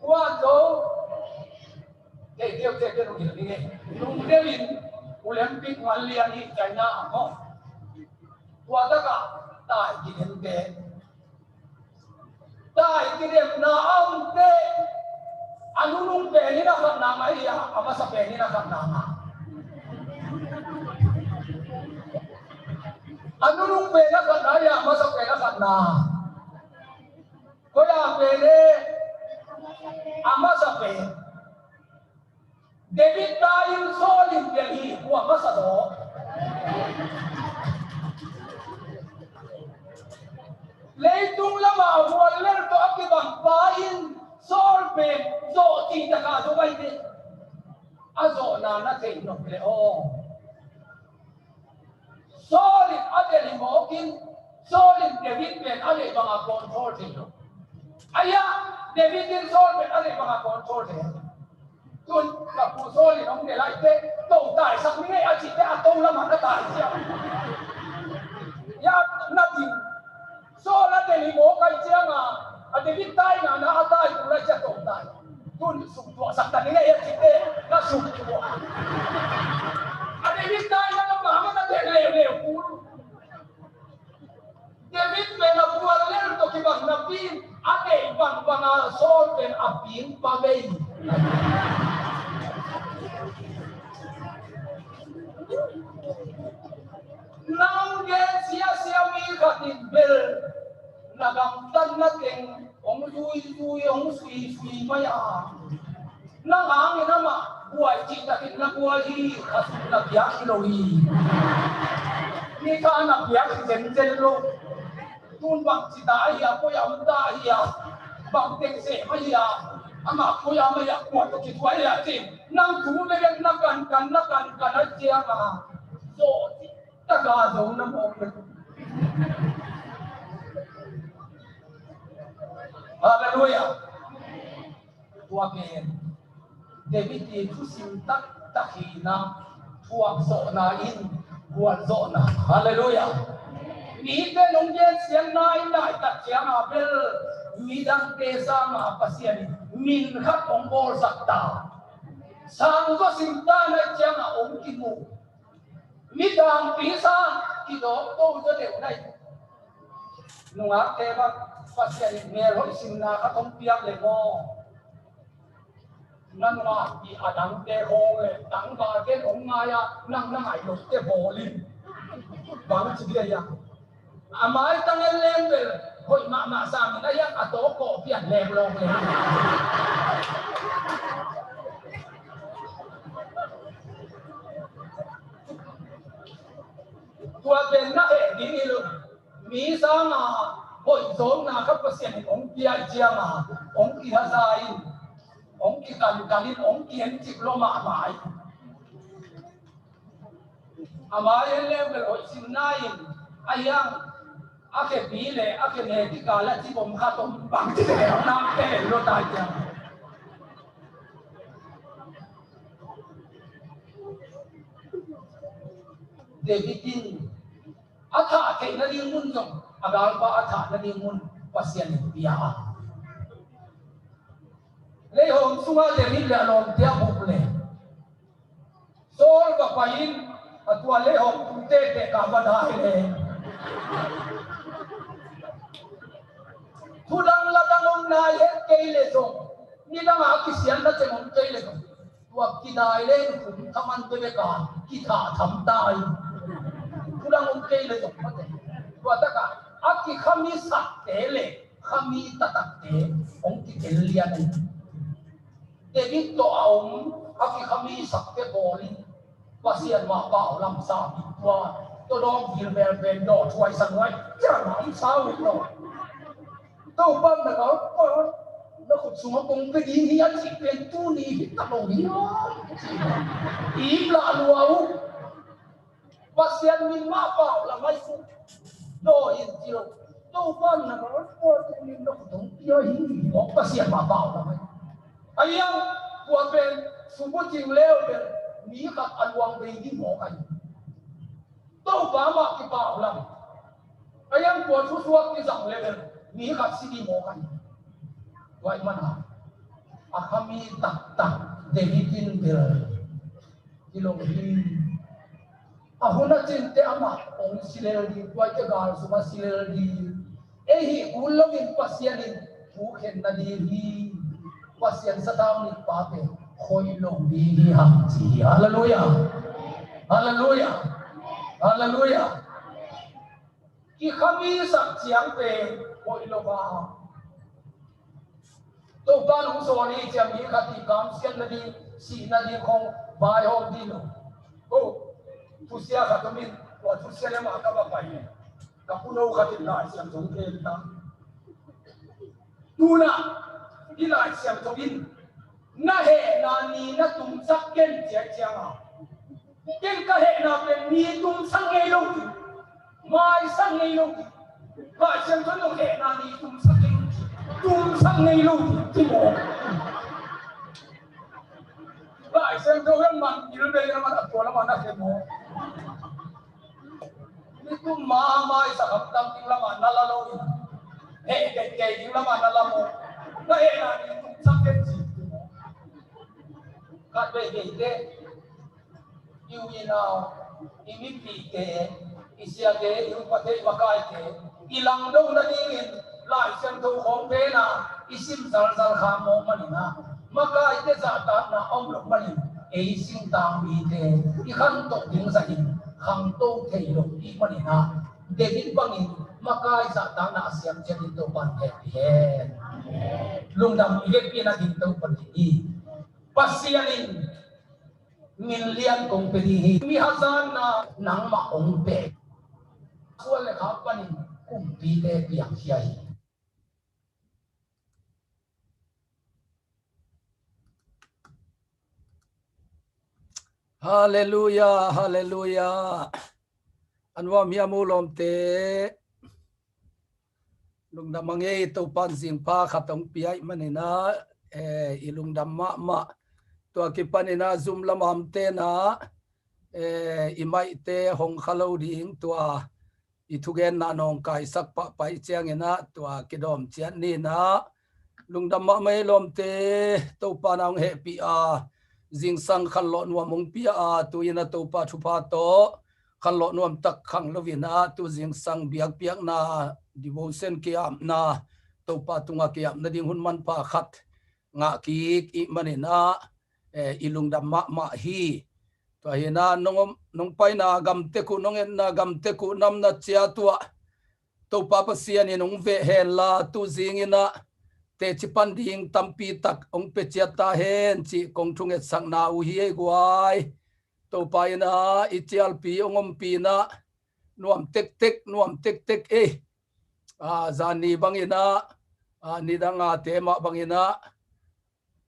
Kuan zo. Kei keu keu keu keu keu keu. Lungdeuh in Olympic man lian hi China ah maw. Tua takah tai kidemte. Tai kidemna a omte a nunung pen in a khatna ngah hi a, a masa pen in a khatna ngah. A nunung pen a khatna hi a, a masa pen a khatna. Koi a pen e, a masa pen. David tai in Saul in delh hi, kua masa zaw? Leitung lamah a vuallel tawh a kibang pa in Saul pen zawh cih takah zo bai te. A zawhna na theih nop leh aw. Saul in a delh hi mawk in, Saul in David pen a deih banga control thei lo. Ahi a, David in Saul pen a deih banga control thei. Tun ka pu Saul in hong delh lai te, to taisak ni ngei a cih te a to lamah na tai sia. Ya, na ding. Saul a delh hi mawk ahih ciangin a David taina na a tai kul a cia tawh tai. Tun sum tuahsak ta ni ngei a cihte na sum tuah. A David taina na mahmah na delh leuleu kul. David pen a vuallel tawh kibang napi in a deih bangbang a Saul pen a ping pa vei. Nang gen siasia mi khat in bel na gamtatna teng hong zuizui, hong suisui mai a. Nang hangin amah buai cihtakin na buai hi, a suk na piak hi lo hi. Mi kha na piak hi zenzen lo. Tun bang ci ta ahi a, koi a om ta ahi a, bang teng seh ahi a, amah koi a mai a, kua tawh kithuah ahi a cin. Nang thu bek na kankan, na kankan a ciang a, zawh cih taka zo na mawk le. Halleluiah. Tua pen David i thusim taktak hi na, thuakzawhna in gualzawhna. Halleluiah. Mite nong gensiatna in naitak ciang a bel midangte sanga Pasian in min khat hong bawlsak ta. Sang zaw sim ta na ciang a hong kimu. Midangpi sang kidawk to zaw deuh nai. Nungakte bang Pasian in melhoih simna khat hong piak le maw? Na nungakpi a dangte khawng le tangvalte hong ngai a, nang na ngai lote bawl in. Bang ci dia ia. A maitang en leng bel hoih mahmah sangin a iang a tawh kawh pian leng lawng leng. Tua pen na heh ding hi lo. Mi sanga Hoih zawkna khat Pasian in hong pia i cianga hong kihaza in, hong kikankan in, hong kiencik lua mahmah in. A mai en leu bel hoih simna in, a hiang a khepi le a khene kikal a cibom khat om bang ci le nak te lo tai ciang. David in a thah theih nading mun zong a galpa a thah nading mun Pasian in pia a. Leihawm sungah David le a lawmte a bup le Saul va pai in a tua leihawm tung tete ka va dai le. Thu dang la dang om nai het kei le zong, nidang a kisianna ceng om kei le zong, tua kidai leng kum thaman bebek a kithah tham ta in. Thu dang om kei le zong mate. Tua takah a kikhamisakte le khami taktakte hong kitel lian in. David tawh a om a kikhamisakte bawl in Pasian mah pau lam sa bik tua tawdawm vilvel pen dawh thuai sa nuai cian a om sa uh lo. Topa na ka pa na khut sungah kong pe ding hi a cih pen tuni hi ta lo hi a. Im lah lua uh. Pasian min mah pau lam ai su. Daw in ci lo. Topa na ka pa tuni na khut hong pia hi. Pasian mah pau lam ai. A hiang tua pen subucing leu pen mi khat a luang bei ding mawk ahi. Topa mah kipau lam. A hiang tua thusuak kizang leu pen mi khat si ding mawk ahi. Tua i mana a khami taktak David in bel kilong hi. A hun a cinte amah hong si lel ding, tua i te gal sungah si lel ding. Ei hih kul loin Pasian in thu khen nading hi. Pasian sathau nitpate khoih lo ding hi hang ci hi. Halleluiah. Halleluiah. Halleluiah. Kikhamisak ciang pen khoih lo va. Topa nong sawn hi ciang mi khat i kamsiat nading, sih nading khong vaihawm ding lo. Ko thusia khat om in, tua thusia le mah ka va pai in. Ka puno khat in Lai Siangtho gen ta. Tuna i Lai Siangtho in na hehna ni na tumsak ken ciai cianga ken ka hehna pen ni tumsak ngei lo ding, maisak ngei lo ding. Lai Siangtho in hong hehna ni tumsak ngei lo ding, tumsak ngei lo ding ci maw? Lai Siangtho in man gil bei lamah a tua lamah na heh maw? Ni tum ma maisak hamtang ding lamah na la lo in, heh keikei ding lamah na la maw? Na hehna ni tumsak ken ci maw? Khat vei keite i u i nau, i mipihte, i siate, i upate, i makaite i langdo nadingin Lai Siangtho khawng pena i sim zalzal kha mawk maninah makaite zahtakna a om loh manin ei singtang mite i khantoh ding zahin khangto thei loh i maninah David bangin makai zahtakna a siam ciatin Topan hehpih hen. Lungdam i vekpi na ding Topan hi. Pasian in min lian kong pe ding hi. Mi hazatna nangmah hong pe. Sual le khak panin kumpite piangkhia hi. Halleluiah, halleluiah. A nuam hiam u lawmte? Lungdam a ngei, Topan zingpha khat hong pia ih maninah, eh, i lungdam mahmah. Tua kipaninah zum lamah omtena, eh, i maihte hong kha lo ding tua i thugenna nawngkaisak pahpah ih cianginah tua kidawm ciat ninah. Lungdam mahmah ei lawmte, Topa na hong hehpih a, zingsang khanlawh nuam hong pia a, tu-in a Topa thupha tawh khanlawh nuamtak khang loinah tu zingsang biakpiakna devotion kiapna Topa tungah kiap nading hun manpha khat ngah kik ih maninah, eh, i lungdam mahmah hi. Tua hinah nong, nong paina gamtek uh, nong etna gamtek uh, namna ciat uh ah Topa Pasian in hong veh henla tu zinginah teci pan ding tampi tak hong pia ciat ta hen cih kong thungetsakna uh hi ei guai. Topa inah i cialpi hong ompinah nuam tektek, nuam tektek ei. a, zani bangin ah, a, nidang a te mah bangin ah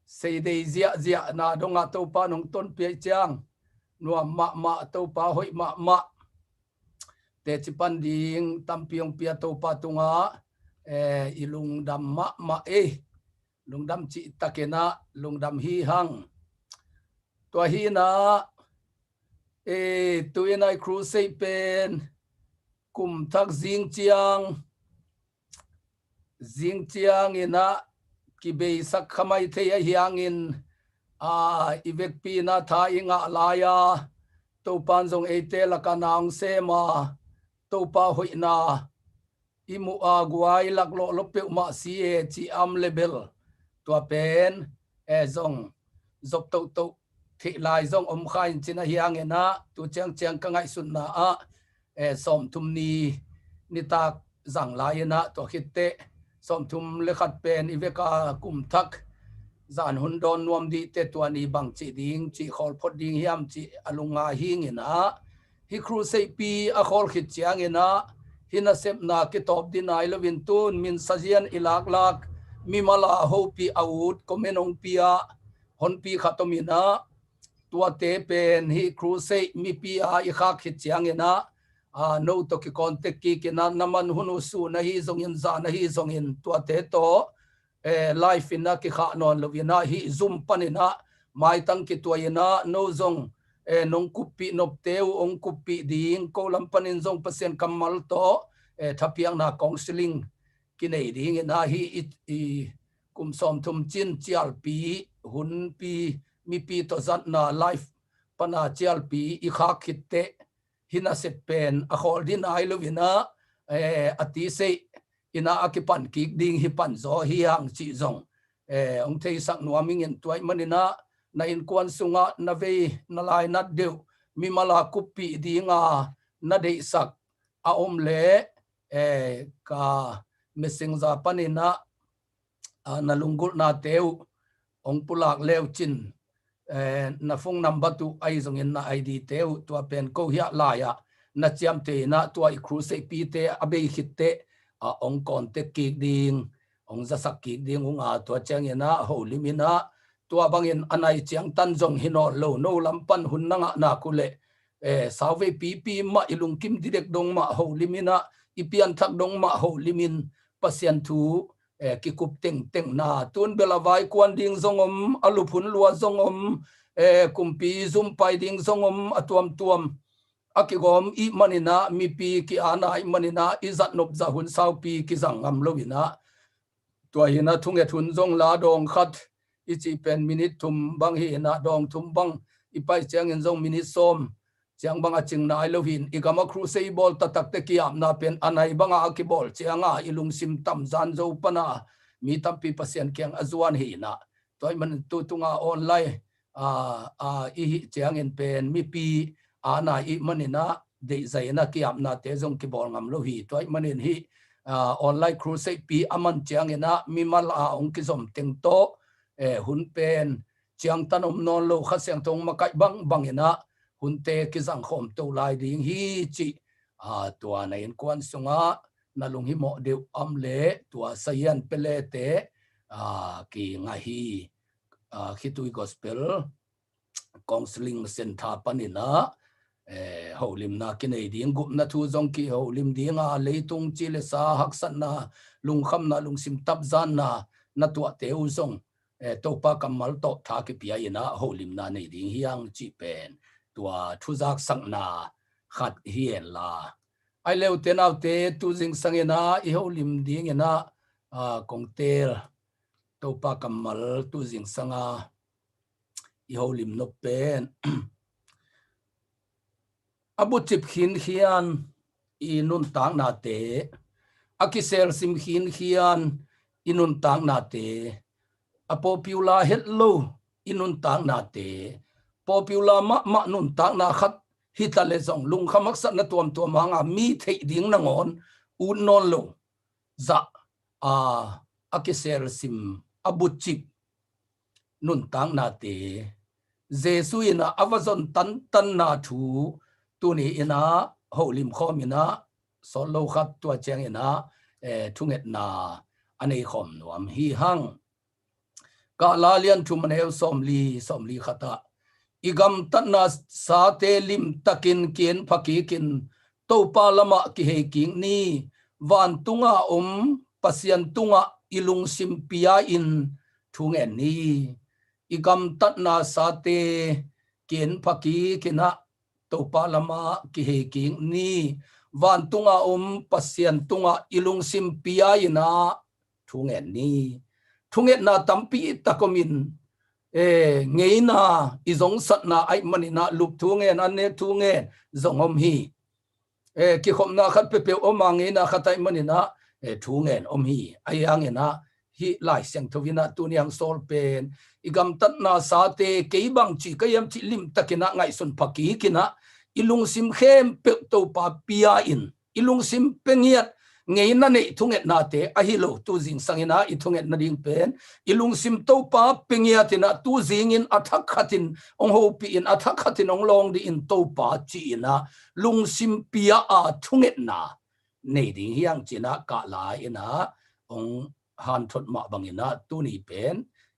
seidei ziahziah na dong ah Topa nong tonpiaih ciang nuam mahmah, Topa hoih mahmah. Teci pan ding tampi hong pia Topa tungah, eh, i lungdam mahmah ei. Lungdam cihtakin ah lungdam hi hang. Tua hi in ah, eh, tu-in ah i crusade pen kum thak zing ciang, zing ciangin ah kibeisak kha mai thei ahi hangin, a, i vekpi in ah tha i ngah lai-a Topa in zong eite lakah na hong sem a, Topa hoihna i muh a guai laklawh lo peuhmah si e ci a om le bel, tua pen, eh, zong zop tohtoh theih lai zong om kha in cin ahi hangin ah tu ciangciang ka ngaihsutna ah, eh, sawmthum ni nitak zang lai in ah tua khit teh sawmthum le khat pen i vek a kum thak zan hun dawn nuam dih teh tua ni bang cih ding, cih khawl phot ding hiam cih a lungngai hing in ah, hih crusade pi a khawl khit ciangin ah hih nasepna kitawp ding nai loin tun min sazian i laklak, mimal a hopih a ut, comment hong pia, honpi khat om in ah, tuate pen hih crusade mipi a i khak khit ciangin ah, a, no tawh kicontact kik in ah, na man hun uh sun ahi zongin, zan ahi zongin tuate tawh, eh, live in ah kikhah nawn lo in ah, hih Zoom panin ah maitang kituak in ah, no zong, eh, nong kuppih nopte uh hong kuppih ding, ko lam panin zong Pasian kammal tawh, eh, thapiakna counseling kinei ding in ah, hih i, i kum sawmthum cin cialpi, hunpi, mipi tawh zatna live pana cialpi i khak khit teh, hih nasep pen a khawl ding nai lo in ah, eh, a tisei in ah a kipan kik ding hi pan zaw hi hang cih zong, eh, hong theisak nuam ing in. Tua ahih manin ah na innkuan sungah na vei na lainat deuh, mimal a kuppih ding a na deihsak a om leh, eh, ka Messenger panin ah, a, na lunggulhnate uh hong pulak le uh cin, eh, na phone number uh ahi zongin na I D te uh, tua pen ko hiah lai-ah na ciamteh in ah tua i crusade pite a bei khit teh, a, hong contact kik ding, hong zasak kik ding ung a, tua ciangin ah holim in ah, tua bangin a nai ciangtan zong hi nawn lo, no lam pan hun na ngah nak uh leh, eh, sauvei pipi mah, i lungkim didek dong mah holim in ah, i pianthak dong mah holim in, Pasian thu, eh, kikup tengteng na, tun bel a vaikuan ding zong om, a luphun lua zong om, eh, kumpi zumpai ding zong om, a tuamtuam a kigawm ih manin ah, mipi ki-ana ih manin ah, i zatnop zah hun saupi kizang ngam lo in ah, tua hi in ah thunget hun zong la dawng khat i cih pen minute thum bang hi in ah, dawng thum bang i pai ciangin zong minute sawm ciang bang a cing nai lo hi in, i gam a crusade i bawl taktak teh ki-apna pen a nai bang a a kibawl ciang a i lungsim tam zan zo pan a mi tampi Pasian kiang a zuan hi in ah, tua ahih manin tu tung a online, a, a, i hih ciangin pen mipi a na ih manin ah deihzai in ah ki-apnate zong kibawl ngam lo hi. Tua ahih manin hih, a, online crusade pi a man ciangin ah mimal a hong kizom teng tawh, eh, hun pen ciangtan om nawn lo, Kha Siangtho makaih bangbang in ah hunte kizang khawm to lai ding hi cih, a, tua na innkuan sungah na lunghimawh deuh a om leh tua sazian pelete, a, kingah hi, a, Khitui Gospel Counseling Center panin ah, eh, holimna kinei ding, gupna thu zong kiholim ding a, leitung ci le sa haksatna, lungkhamna, lungsim tapzanna na tuahte uh zong, eh, Topa kammal tawh tha kipia in ah holimna nei ding hi hang cih pen tua thuzaksakna khat hi hen la. Ai le ute naute, tu zingsang in ah i holim ding in ah, a, kong teel Topa kammal tu zingsang a i holim nop pen a bucip khinkhian i nuntaknate, a kiselsim khinkhian i nuntaknate, a popular het lo i nuntaknate, popular mahmah nuntakna khat hi ta le zong lungkham haksatna tuamtuam hang a mi theih ding nangawn ut nawn lo zah a, a kiselsim, a bucip nuntaknate, Jesu in ah a va zon tantanna thu tuni in ah holim khawm in ah sawt lo khat tua ciang in ah eh, thungetna a nei khawm nuam hi hang. Kahla lian thum a neu sawmli, sawmli khat ah, i gamtatna sate limtakin kienpha kikin Topa lamah kihei kik ni. Vantunga om Pasian tungah i lungsim pia in thungen ni. I gamtatna sate kienpha kikin ah Topa lamah kihei kik ni. Vantunga om Pasian tungah i lungsim pia in ah thungen ni. Thungetna tampi tak om in, eh, ngeina i zongsatna ahih manin ah lup thungen, an nek thungen zong om hi. Eh, kikhopna khat peuhpeuh om a, ngeina khat ahih manin ah, eh, thungen om hi. Ahi hangin ah hih Lai Siangtho in ah tuni a hong sawl pen, i gamtatna sate kei bangci ka hiam cih limtakin ah ngaihsun pha kikin ah i lungsim khempeuh Topa pia in, i lungsim pia ngiat, ngeina neih thungetnate ahi lo, tu zingsang in ah i thungetna ding pen i lungsim Topa pia ngiat in ah tu zingin a thak khatin hong hopih in, a thak khatin hong lawng dih in Topa ci in ah lungsim pia a thungetna nei ding hi hang ci in ah Kahla in ah hong hanthot mah bangin ah tuni pen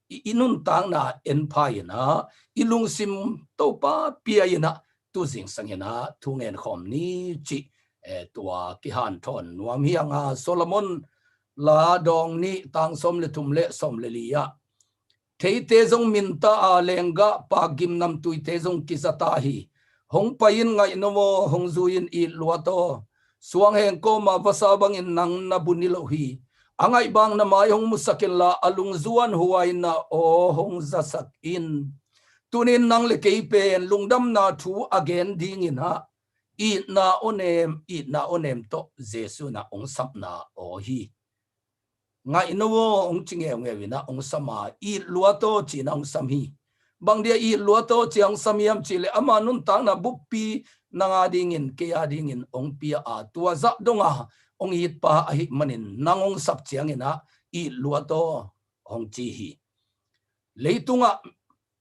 i, i nuntakna en pha in ah i lungsim Topa pia in ah tu zingsang in ah thungen khawm ni cih, eh, tua kihanthawn nuam hi hang a. Solomon La dawng nih, tang sawm le thum le sawm le li ah, theite zong minta a, lenggahpa gimnamtuite zong kizata hi. Hong pai in, ngaih no aw, hong zui in, it luat aw. Suangheng kawma vasa bangin nang na bu ni lo hi. A ngaihbang na mai hong musak inla, a lungzuan huaina aw hong zasak in. Tunin nang le kei pen lungdamna thu a gen dingin ah, itna aw nem, itna aw nem tawh Jesu in ah hong sapna aw hi. Ngaih no aw, hong ci ngeungeu in ah hong sam a, it luat aw ci in ah hong sam hi. Bang dia it luat aw ci a hong sam hiam cih leh, ama nuntakna buppi nang a dingin, kei a dingin hong pia a, tua zah dong a hong itpa ahih manin nang hong sap ciangin ah it luat aw hong ci hi. Leitungah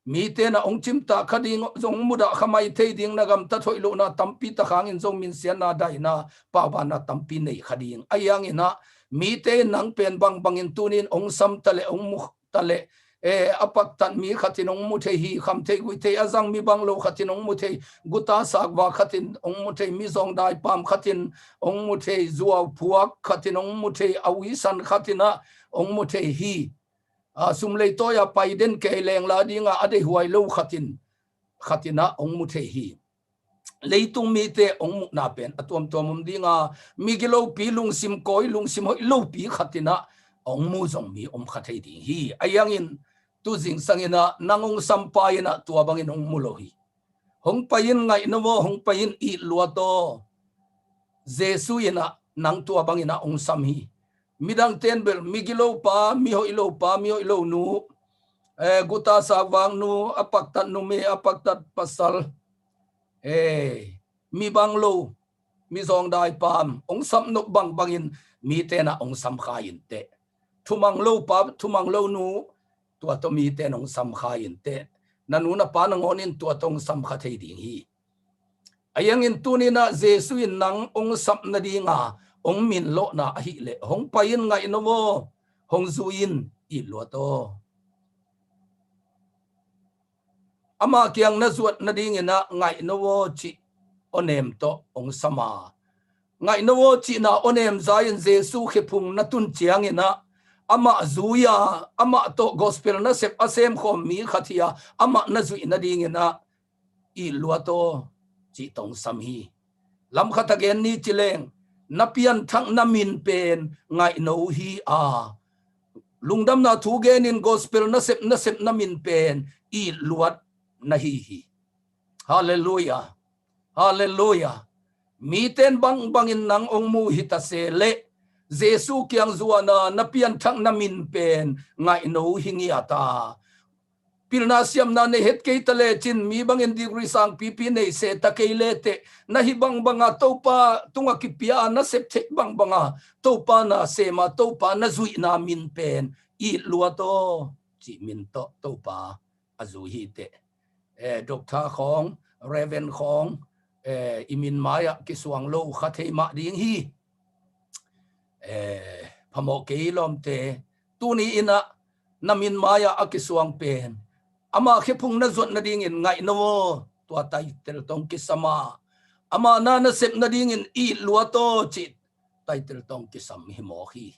mite na hong cimtak kha ding, zong mudah kha mai thei ding, na gamtat hoih lohna tampi tak hangin zong minsiatna, daina, paubanna tampi nei kha ding. Ahi hangin ah mite in nang pen bangbangin tunin hong sam ta leh, hong mu ta leh, eh, a paktat mi khatin hong mu thei hi, kham thei guih thei a zang mi bang lo khatin hong mu thei, guta sakva khatin hong mu thei, mi zawngdai pam khatin hong mu thei, zuau phuak khatin hong mu thei, a uisan khatin ah hong mu thei hi. A, sum lei tawi a pai den kei lengla dinga a deihhuai lo khatin, khatin ah hong mu thei hi. Leitung mite hong muhna pen a tuamtuam om dinga, migilopi lungsim kawi, lungsim hoih lopi khatin ah hong mu zong mi om kha thei ding hi. Ahi hangin tu zingsang in ah nang hong sampa in ah tua bangin hong mu lo hi. Hong pai in, ngaih no aw, hong pai in, it luat aw. Jesu in ah nang tua bangin ah hong sam hi. Midangte in bel migilopa, mihoih lopa, mihoih lo nu, eh, guta sakvak nu, a paktat numei, a paktat pasal, eh, mi bang lo, mi zawngdai pam hong sap nop bangbangin mite in ah hong sam kha in teh. Thumang lopa, thumang lo nu, tua tawh mite in hong sam kha in teh. Na nu na pa nangawn in tua tawh hong sam kha thei ding hi. Ahi hangin tunin ah Jesu in nang hong sap nadinga hong minlawhna ahih leh, hong pai in, ngaih no aw, hong zui in, it luat aw. Ama kiang na zuat nadingin ah ngaih no aw cih aw nem tawh hong sam a, ngaih no aw cihna aw nem za in Jesu khephung na tun ciangin ah amah zui a, amah tawh gospel nasep a semkhawm mi khat hi a, amah na zuih nadingin ah it luat aw cih tawh hong sam hi. Lam khat a gen ni ci leng, na pianthakna min pen ngaih no hi a, lungdamna thu genin gospel nasep, nasepna min pen it luat na hi hi. Halleluiah. Halleluiah. Mite in bangbangin nang hong mu hi ta se leh, Jesu kiang zuan a, na pianthakna min pen ngaih no hi ngiat a, pilna siamna nei het kei ta lecin, mi bangin degree sangpipi nei se ta kei le teh, na hih bangbanga Topa tungah kipia a nasep theih bangbanga Topa na sem a, Topa na zuihna min pen it luat aw cih min tawh Topa a zui hi teh. Eh, Doctor khawng, Reverend khawng, eh, i min mai-ah kisuang lo kha thei mah ding hi. eh, phamawh kei lawmte, tuni in ah na min mai-ah a kisuang pen ama khephung na zuat nadingin ngaih no aw, tua title tawh kisam a, ama na na sep nadingin it luat aw cih title tawh kisam hi mawk hi.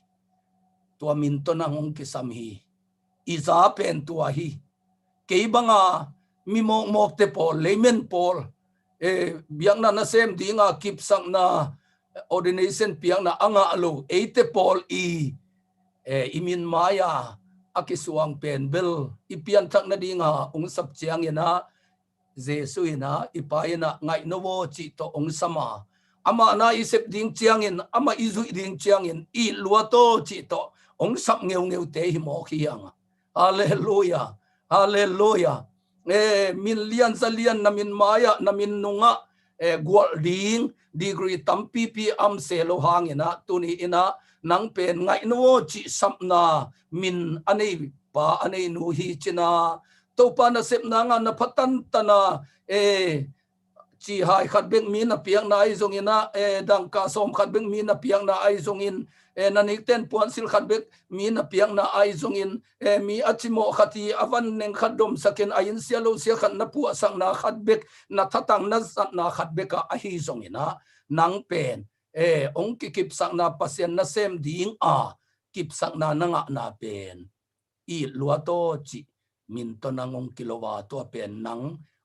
Tua min tawh nang hong kisam hi. I za pen tua hi. Kei banga mi mawkmawkte pawl, layman pawl, eh, biakna nasem dinga kipsakna, ordination piakna a ngah lo eite pawl i, eh, i min mai-a a kisuang pen bel i pianthak nadinga hong sap ciangin ah, Jesu in ah, i Pa in ah, ngaih no aw cih tawh hong sam a, ama na i sep ding ciangin, ama i zuih ding ciangin, it luat aw cih tawh hong sap ngeuhngeuhte hi mawk hi hang. Halleluia. Halleluia. Eh, min lian za lian na min mai-ah, na min nungah, eh, gualh ding degree tampipi om se lo hangin ah, tuni in ah nang pen ngaih no aw cih sapna min a nei pa, a nei nu hi cin ah, Topa nasepna ngah na pha tantan a, eh, cihai khat bek mi na piakna ahi zongin ah, eh, dangka sawm khat bek mi na piakna ahi zongin, eh, na nikten puansilh khat bek mi na piakna ahi zongin, eh, mi a cimawh khat hi a van neng khat domsakin a inn sia lo sia khat na puahsakna khat bek, na thatang na zatna khat bek ah ahi zongin ah, nang pen, eh, hong kikipsakna, Pasian nasem dinga kipsakna na ngahna pen it luat aw cih min tawh nang hong kilo a, tua pen nang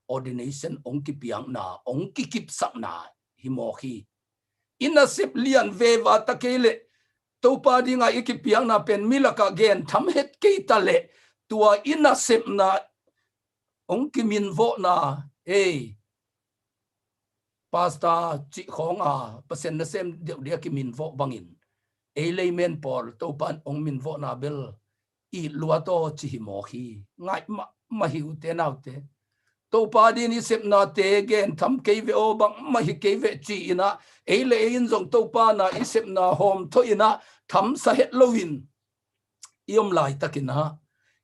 ordination hong kipiakna, hong kikipsakna hi mawk hi. I nasep lian veva ta kei leh, Topa dinga i kipiakna pen mi lakah gentham het kei ta leh, tua i nasepna hong kiminvawhna, ei, pastor cih khawnga Pasian nasem deuhdeuh a kiminvawh bangin, ei layman pawl Topa in hong minvawhna bel it luat aw cih hi mawk hi. Ngaih mahmah hi, ute naute. Topa din i sepnate gentham kei ve aw, bangmah hi kei ve ci-in ah, ei le ei in zong Topa na i sepna hawmthawh in ah, thamsa het loin i om laitakin ah,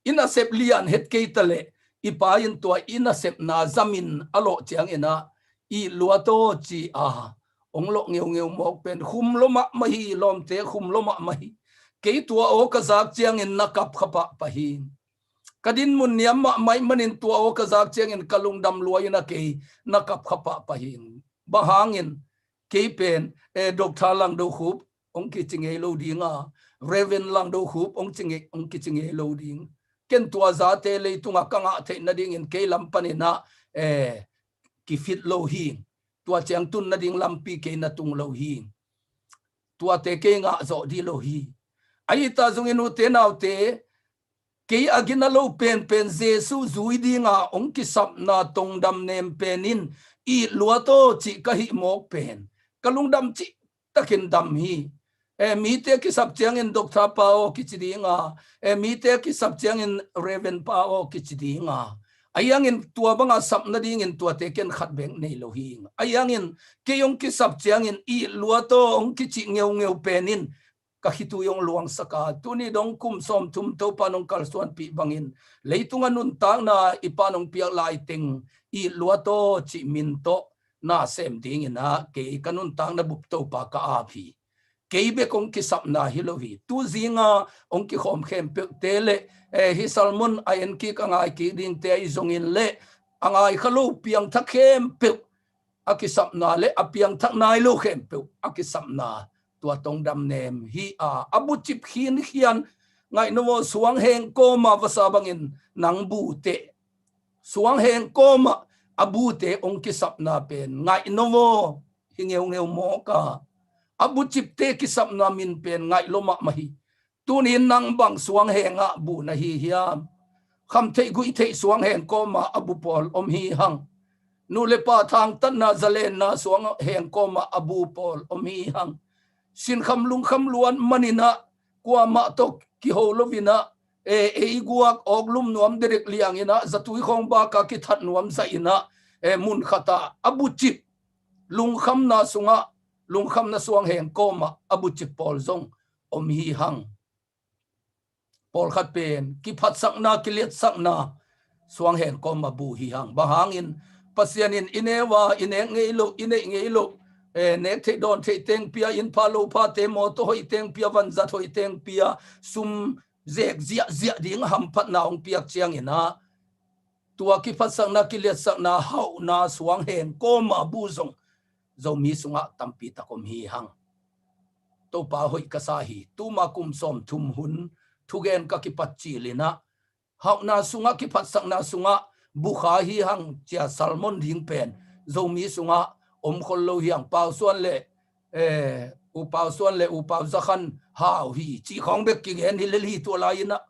i nasep lian het kei ta leh, i Pa in tua i nasepna zamin a lawh ciangin ah, it luat aw ci-a hong lawh ngeungeu mawk pen khum lua mahmah hi, lawmte, khum lua mahmah hi. Kei tua aw ka zak ciangin na kap kha pahpah hi. Ka dinmun niam mahmah ahih manin tua aw ka zak ciangin ka lungdam lua in ah kei na kap kha pahpah hi. Bang hangin, kei pen, eh, Doctor Langdo Khup hong kici ngei lo ding a, Reverend Langdo Khup hong ci ngei, hong kici ngei lo ding. Ken tua zate leitungah ka ngah theih nadingin kei lam panin ah, eh, kifit lo hi. Tua ciang tun nading lampi kei na tung lo hi. Tuate kei ngah zawh dih lo hi. Ahi ta zongin, ute naute, kei a gina lo penpen Jesu zui dinga hong kisapna tongdam nem pen in it luat aw cih ka hih mawk pen ka lungdam cihtakin dam hi. Eh, mite kisap ciangin Doctor pa aw kici ding a, eh, mite kisap ciangin Reverend pa aw kici ding a, ahi hangin tua banga sap nadingin tuate ken khat bek nei lo hi. Ahi hangin kei hong kisap ciangin it luat aw hong kici ngeungeu pen in ka khitui hong luangsak a, tuni dong kum sawmthum Topa in hong kalsuanpih bangin, leitunga nuntakna i Pa'n hong piak laiteng, it luat aw cih min tawh na sem dingin ah kei ka nuntakna bup Topa ka ap hi. Kei bek hong kisapna hi lo hi. Tu zinga hong kikhawm khempeuhte le, eh, hih sermon a en kik a ngai kik dingte ahi zongin le, a ngai kha lo piangthak khempeuh a kisapna le a piangthak nai lo khempeuh a kisapna, tua tongdam nem hi a, a bucip khinkhian, ngaih no aw, suangheng kawma vasa bangin nang bute, suangheng kawma a bute hong kisapna pen ngaih no aw, hi ngeungeu mawk a, a bucipte kisapna min pen ngaih lua mahmah hi. Tunin nang bang suanghengah bu na hi hiam? Khamtheih guihtheih suangheng kawma a bu pawl om hi hang. Nu le pa thangtatna zalenna suangheng kawma a bu pawl om hi hang. Sinkham lungkham luat manin ah, kuamah tawh kiho loin ah, eh, ei guak awk lum nuam derek liangin ah, zatui khawng baka kithat nuam zahin ah, eh, mun khatah a bucip, lungkhamna sungah, lungkhamna suangheng kawmah a bucip pawl zong om hi hang. Pawlkhat pen kiphatsakna, kiliatsakna suangheng kawma bu hi hang. Bang hangin Pasian in i neu a, i nek ngei loh, i neih ngei loh, eh, nek theih dawn theih teng pia, inn pha lo phate, mawtaw hoih teng pia, vanzat hoih teng pia, sum zek ziahziah ding hamphatna hong piak ciangin ah, tua kiphatsakna, kiliatsakna, hauhna suang heng kawma bu zong Zomi sungah tampi tak om hi hang. Topa hoih ka sa hi. Tuma kum sawm thum hun thugen ka kipat cil in ah, hauhna sungah, kiphatsakna sungah bu kha hi hang cia sermon ding pen Zomi sungah om khol lo hi hang. Pau Suan le, eh, U Pau Suan le U Pau Za Khan hau hi cih khawng bek kigen hi lel hi tua lai in ah.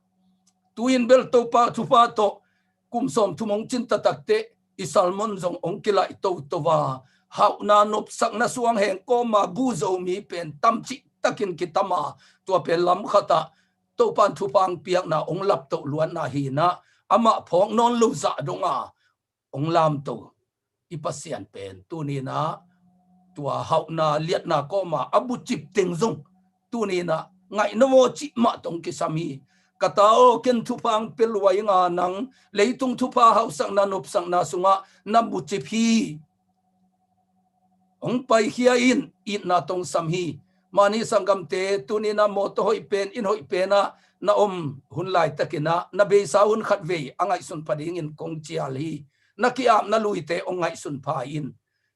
Tu-in bel Topa thupha tawh kum sawm thum hong cin taktak teh i sermon zong hong kilaih toto a, hauhna nopsakna suang heng kawma bu Zomi pen tam cihtakin kitam a, tua pen lam khat ah Topa in thupha hong piakna hong laptoh luatna hi in ah, amah phawk nawn lo zah dong a hong lamto i Pasian pen tuni in ah tua hauhna liatna kawma a bucip teng zong tuni in ah ngaih na maw cih mah tawh hong kisam hi. Ka ta aw, ken thupha hong pia lua ing a, nang leitung thupha hauhsakna nopsakna sungah na bucip hi. Hong paikhia in, itna tawh hong sam hi. Mani sanggamte, tuni in ah mawtaw hoih pen, inn hoih pen ah na om hun laitakin ah, na beisa hun khatvei a ngaihsun pha dingin kong cial hi. Na ki-apna luite hong ngaihsun pha in.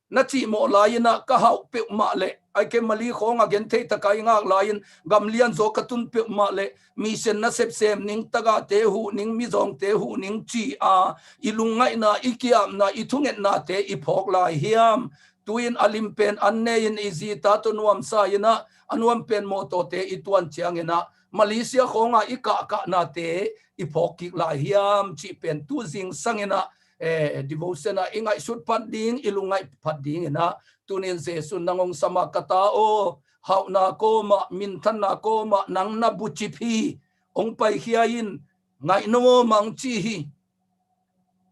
Na cihmawh lai in ah ka hauh peuhmah leh, ai ke Mali khawng a gen thei tak a i ngak lai-in gam lianzaw ka tun peuhmah leh, mission nasep sem ning, tagahte huh ning, mizawngte huh ning ci a, i lungngaihna, i ki-apna, i thungetnate i phawk lai hiam? Tu-in a lim pen an ne-in i zita tawh nuamsa in ah, a nuam pen mawtawte i tuan ciangin ah, Malaysia khawngah i kahkahnate i phawk kik lai hiam cih pen tu zingsang in ah, eh, devotion ah i ngaihsut phat ding, i lungngaih phat ding in ah, tuni-in Jesu nang hong sam a, ka ta aw, hauhna kawmah, minthanna kawmah nang na bucip hi. Hong paikhia in, ngaih na maw mang ci hi.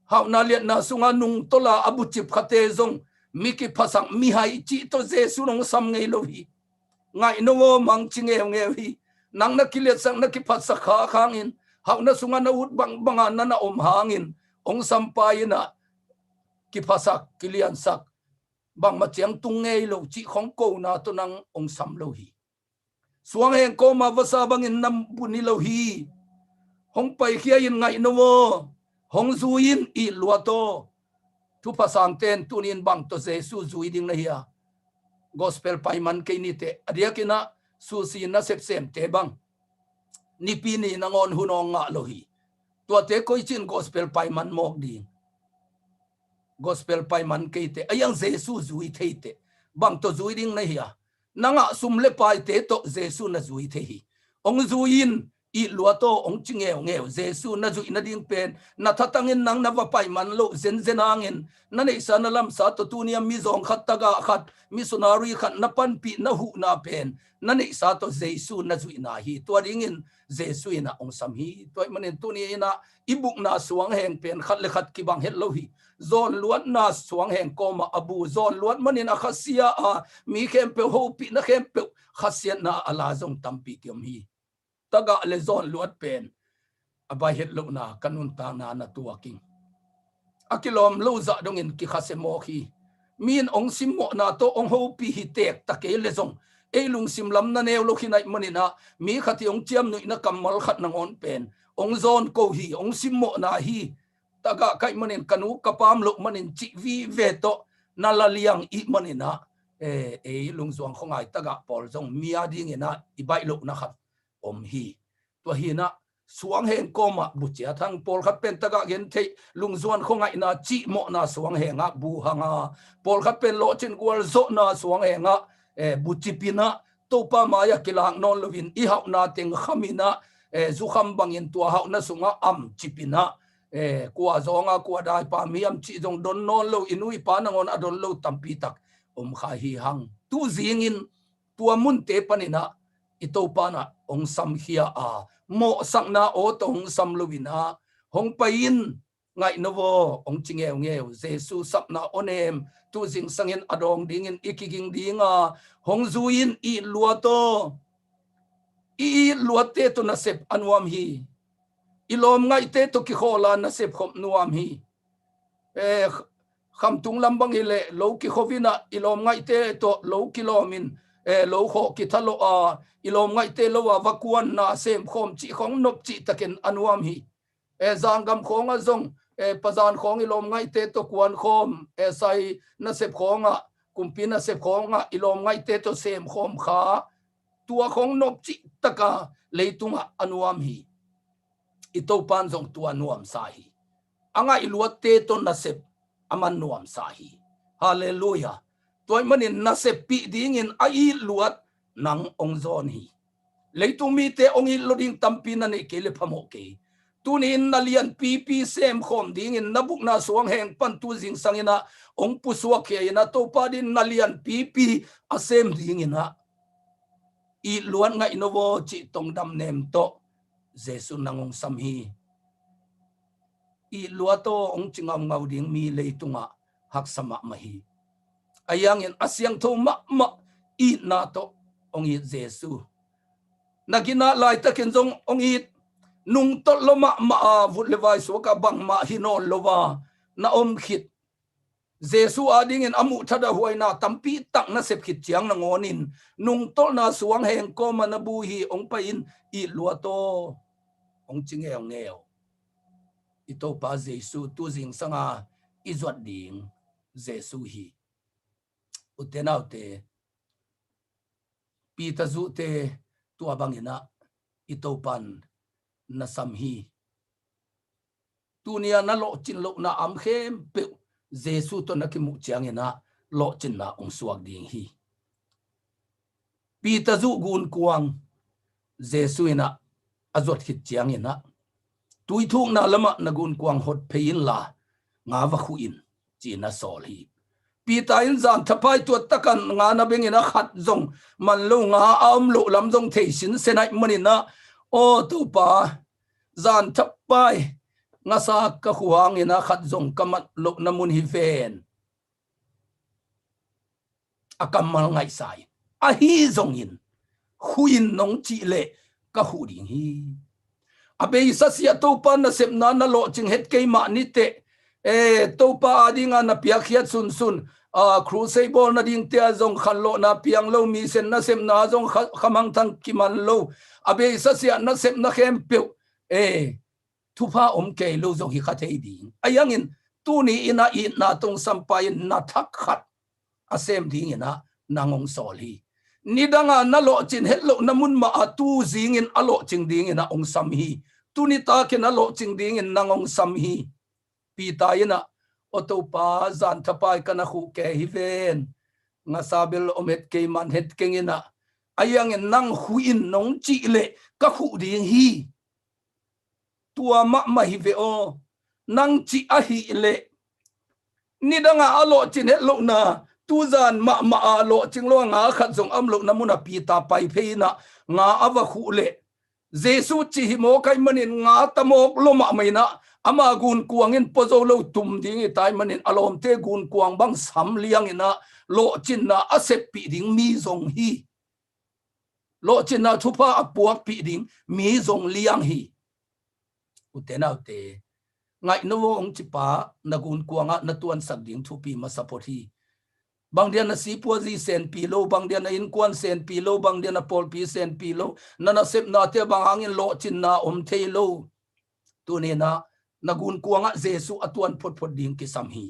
Hauhna liatna sungah nungtolh a a bucip khate zong mi kiphasak, mihai cih tawh Jesu in hong sam ngei lo hi. Ngaih na maw mang ci ngeungeu hi. Nang na kiliatsak, na kiphatsak khak hangin, hauhna sungah na ut bangbang a na na om hangin, hong sampa in ah kiphasak, kiliansak, bangmah ciang tung ngei lo cih khawng kona tawh nang hong sam lo hi. Suang heng kawma vasa bangin na bu ni lo hi. Hong paikhia in, ngaih na maw, hong zui in, it luat aw. Thupha sangte in tuni-in bang tawh Jesu zui ding na hi a? Gospel paiman kei ni teh, a diakin ah sushi nasep semte bang Nipi ni nangawn hun hong ngah lo hi. Tuate koici-in gospel paiman mawk ding? Gospel paiman kei teh, a iang Jesu zui thei teh, bang tawh zui ding na hi a? Na ngah sum le paite tawh Jesu na zui thei hi. Hong zui in, it luat aw, hong ci ngeungeu. Jesu na zuih nading pen na thatangin nang na va paiman loh zenzen hangin, na neihsa na lamsa tawh tuni-a mizawng khat, tagah khat, missionary khat na panpih, na huhna pen na neihsa tawh Jesu na zuihna hi. Tua dingin Jesu in ah hong sam hi. Tua ahih manin tuni in ah i bukna suang heng pen khat le khat kibang het lo hi. Zawnluatna suang heng kawmah a bu, zawnluat manin a khasia a, mi khempeuh hopihna khempeuh khasiatna a la zong tampi kiom hi. Tagah le zawnluat pen a baih het lohna ka nuntakna na tuak ing. A kilawm lo zah dongin kikhasia mawk hi. Mi in hong simmawhna tawh hong hopih hi, tek ta kei le zong, ei lungsim lam na neu lo khin ahih manin ah, mi khat in hong ciamnuihna kammal khat nangawn pen hong zawn ko hi, hong simmawhna hi. Tagah ka hih manin, ka nu ka pa om loh manin cih vive tawh na la liang ahih manin ah, eh, ei lungzuang khuangai tagah pawl zong mi a dingin ah i baih lohna khat om hi. Tua hi in ah suang heng kawmah bu ciat hang. Pawlkhat pen tagah gen theih, lungzuan khuangaihna, cihmawhna suang hengah bu hang a, pawlkhat pen lawhcin gualzawhna suang hengah, eh, bucip in ah, Topa mai-ah kilak nawn loin i hauhna teng kham in ah, eh, zukham bangin tua hauhna sungah am cip in ah, eh, kua zawnga kua daipa mi am cih zong don nawn lo, i nu i pa nangawn a don lo tampi tak om kha hi hang. Tu zingin tua munte panin ah i Topa in ah hong samkhia a, mawhsakna aw tawh hong sam lo in ah, hong pai in, ngaih na vaw, hong ci ngeungeu. Jesu sapna aw nem, tu zingsangin a dawng dingin i kiging ding a, hong zui in, it luat aw. I it luatte tawh nasep a nuam hi. I lawm ngaihte tawh kikhawla nasep khop nuam hi. Eh, Khamtung lam bang hileh lo kikhovinah i lawmngaihte tawh lo kilawmin, eh, lo khawh kitha lo a, i lawmngaihte lo a va kuanna semkhawm cih khawng nop cihtakin a nuam hi. Eh, zanggam khawngah zong, eh, pazan khawng i lawmngaihte tawh kuankhawm, eh, sai nasep khawngah, kumpi nasep khawngah i lawmngaihte tawh semkhawm kha, tua khawng nop cihtaka leitungah a nuam hi. I Topan zong tua nuamsa hi. A ngaihluatte tawh nasep a man nuamsa hi. Halleluiah. Tua ahih manin naseppih dingin a itluat nang hong zawn hi. Leitung mite hong itlo ding tampi na neih kei le phamawh kei. Tuni-in na lianpipi semkhawm dingin na bukna suang heng pan tu zingsangin ah hong pusuak khia in ah Topa din na lianpipi a sem dingin ah itluat ngaih no vaw cih tongdam nem tawh Jesu nang hong sam hi. Itluat aw hong ci ngaungau ding mi leitungah haksa mahmah hi. Ahi hangin a siangtho mahmah itna tawh hong it Jesu. Na ginat laitakin zong hong it, nungtolh lo mahmah a vut le vai suakah bangmah hi nawn lo a na om khit. Jesu adingin a muhthadahhuaina tampi tak na sep khit ciang nangawnin nungtolhna suang hengkawma na bu hi, hong pai in, itluat aw hong ci ngeungeu. I Topa Jesu tu zingsanga i zuat ding Jesu hi. Ute naute, Peter zuhte tua bangin ah i Topan na sam hi. Tuni-a na lawhcin lohna am khempeuh Jesu tawh na kimuh ciangin ah lawhcinna hong suak ding hi. Peter zuh gunkuang Jesu in ah a zuat khit ciangin ah, tuithukna lamah na gunkuang hot phei inla nga va khuh in, ci-in a sawl hi. Peter in zan thapai tuat takin nga na bengin a khat zong man lo, nga a om loh lam zong thei sinsen ahih manin ah, aw Topa, zan thapai ngasa ka khuh hangin a khat zong ka mat lohna mun hi ven. A kammal ngaihsa in, ahi zongin khuh in nong cih leh ka khuh ding hi. A beisa siah Topa nasepna na lawhcing het kei mah niteh, eh, Topa adinga na piakkhiat sunsun, ah, crusade bawl nadingte ah zong khanlawhna piang lo, mission nasepna zong kha-, khamangthang kiman lo, a beisa siah nasepna khempeuh, eh, thupha om kei lo zong hi kha thei ding. Ahi hangin tuni in ah itna tawh hong sampa in na thak khat a sem dingin ah nang hong sawl hi. Nidanga na lawhcin het lohna mun mah ah tu zingin a lawhcing dingin ah hong sam hi. Tuni takin a lawhcing dingin nang hong sam hi. Peter in ah, aw Topa, zan thapai ka na khuh kei hi ven. Ngasa bel om het kei, man het keng in ah, ahi hangin nang khuh in nong cih leh ka khuh ding hi. Tua mahmah hi ve aw. Nang cih ahih leh, nidanga a lawhcin het lohna, tuzan mahmah a lawhcing lo a nga khat zong a om lohna mun ah Peter pai phei in ah nga a va khuh leh, Jesu cih hi mawk ahih manin nga ta mawk lo mahmah in ah, ama gunkuang in puazo lo tum ding hi ta ahih manin a lawmte gunkuang bang sam liang in ah lawhcinna a seppih ding mi zong hi. Lawhcinna thupha a puakpih ding mi zong liang hi. Ute naute, ngaih no aw hong cipa na gunkuangah na tuansak ding thupi masa phot hi. Bang dia na sipuazi senpi lo, bang dia na innkuan senpi lo, bang dia na pawlpi senpi lo, na nasepnate bang hangin lawhcinna om thei lo. Tuni in ah na gunkuangah Jesu a tuan photphot ding kisam hi.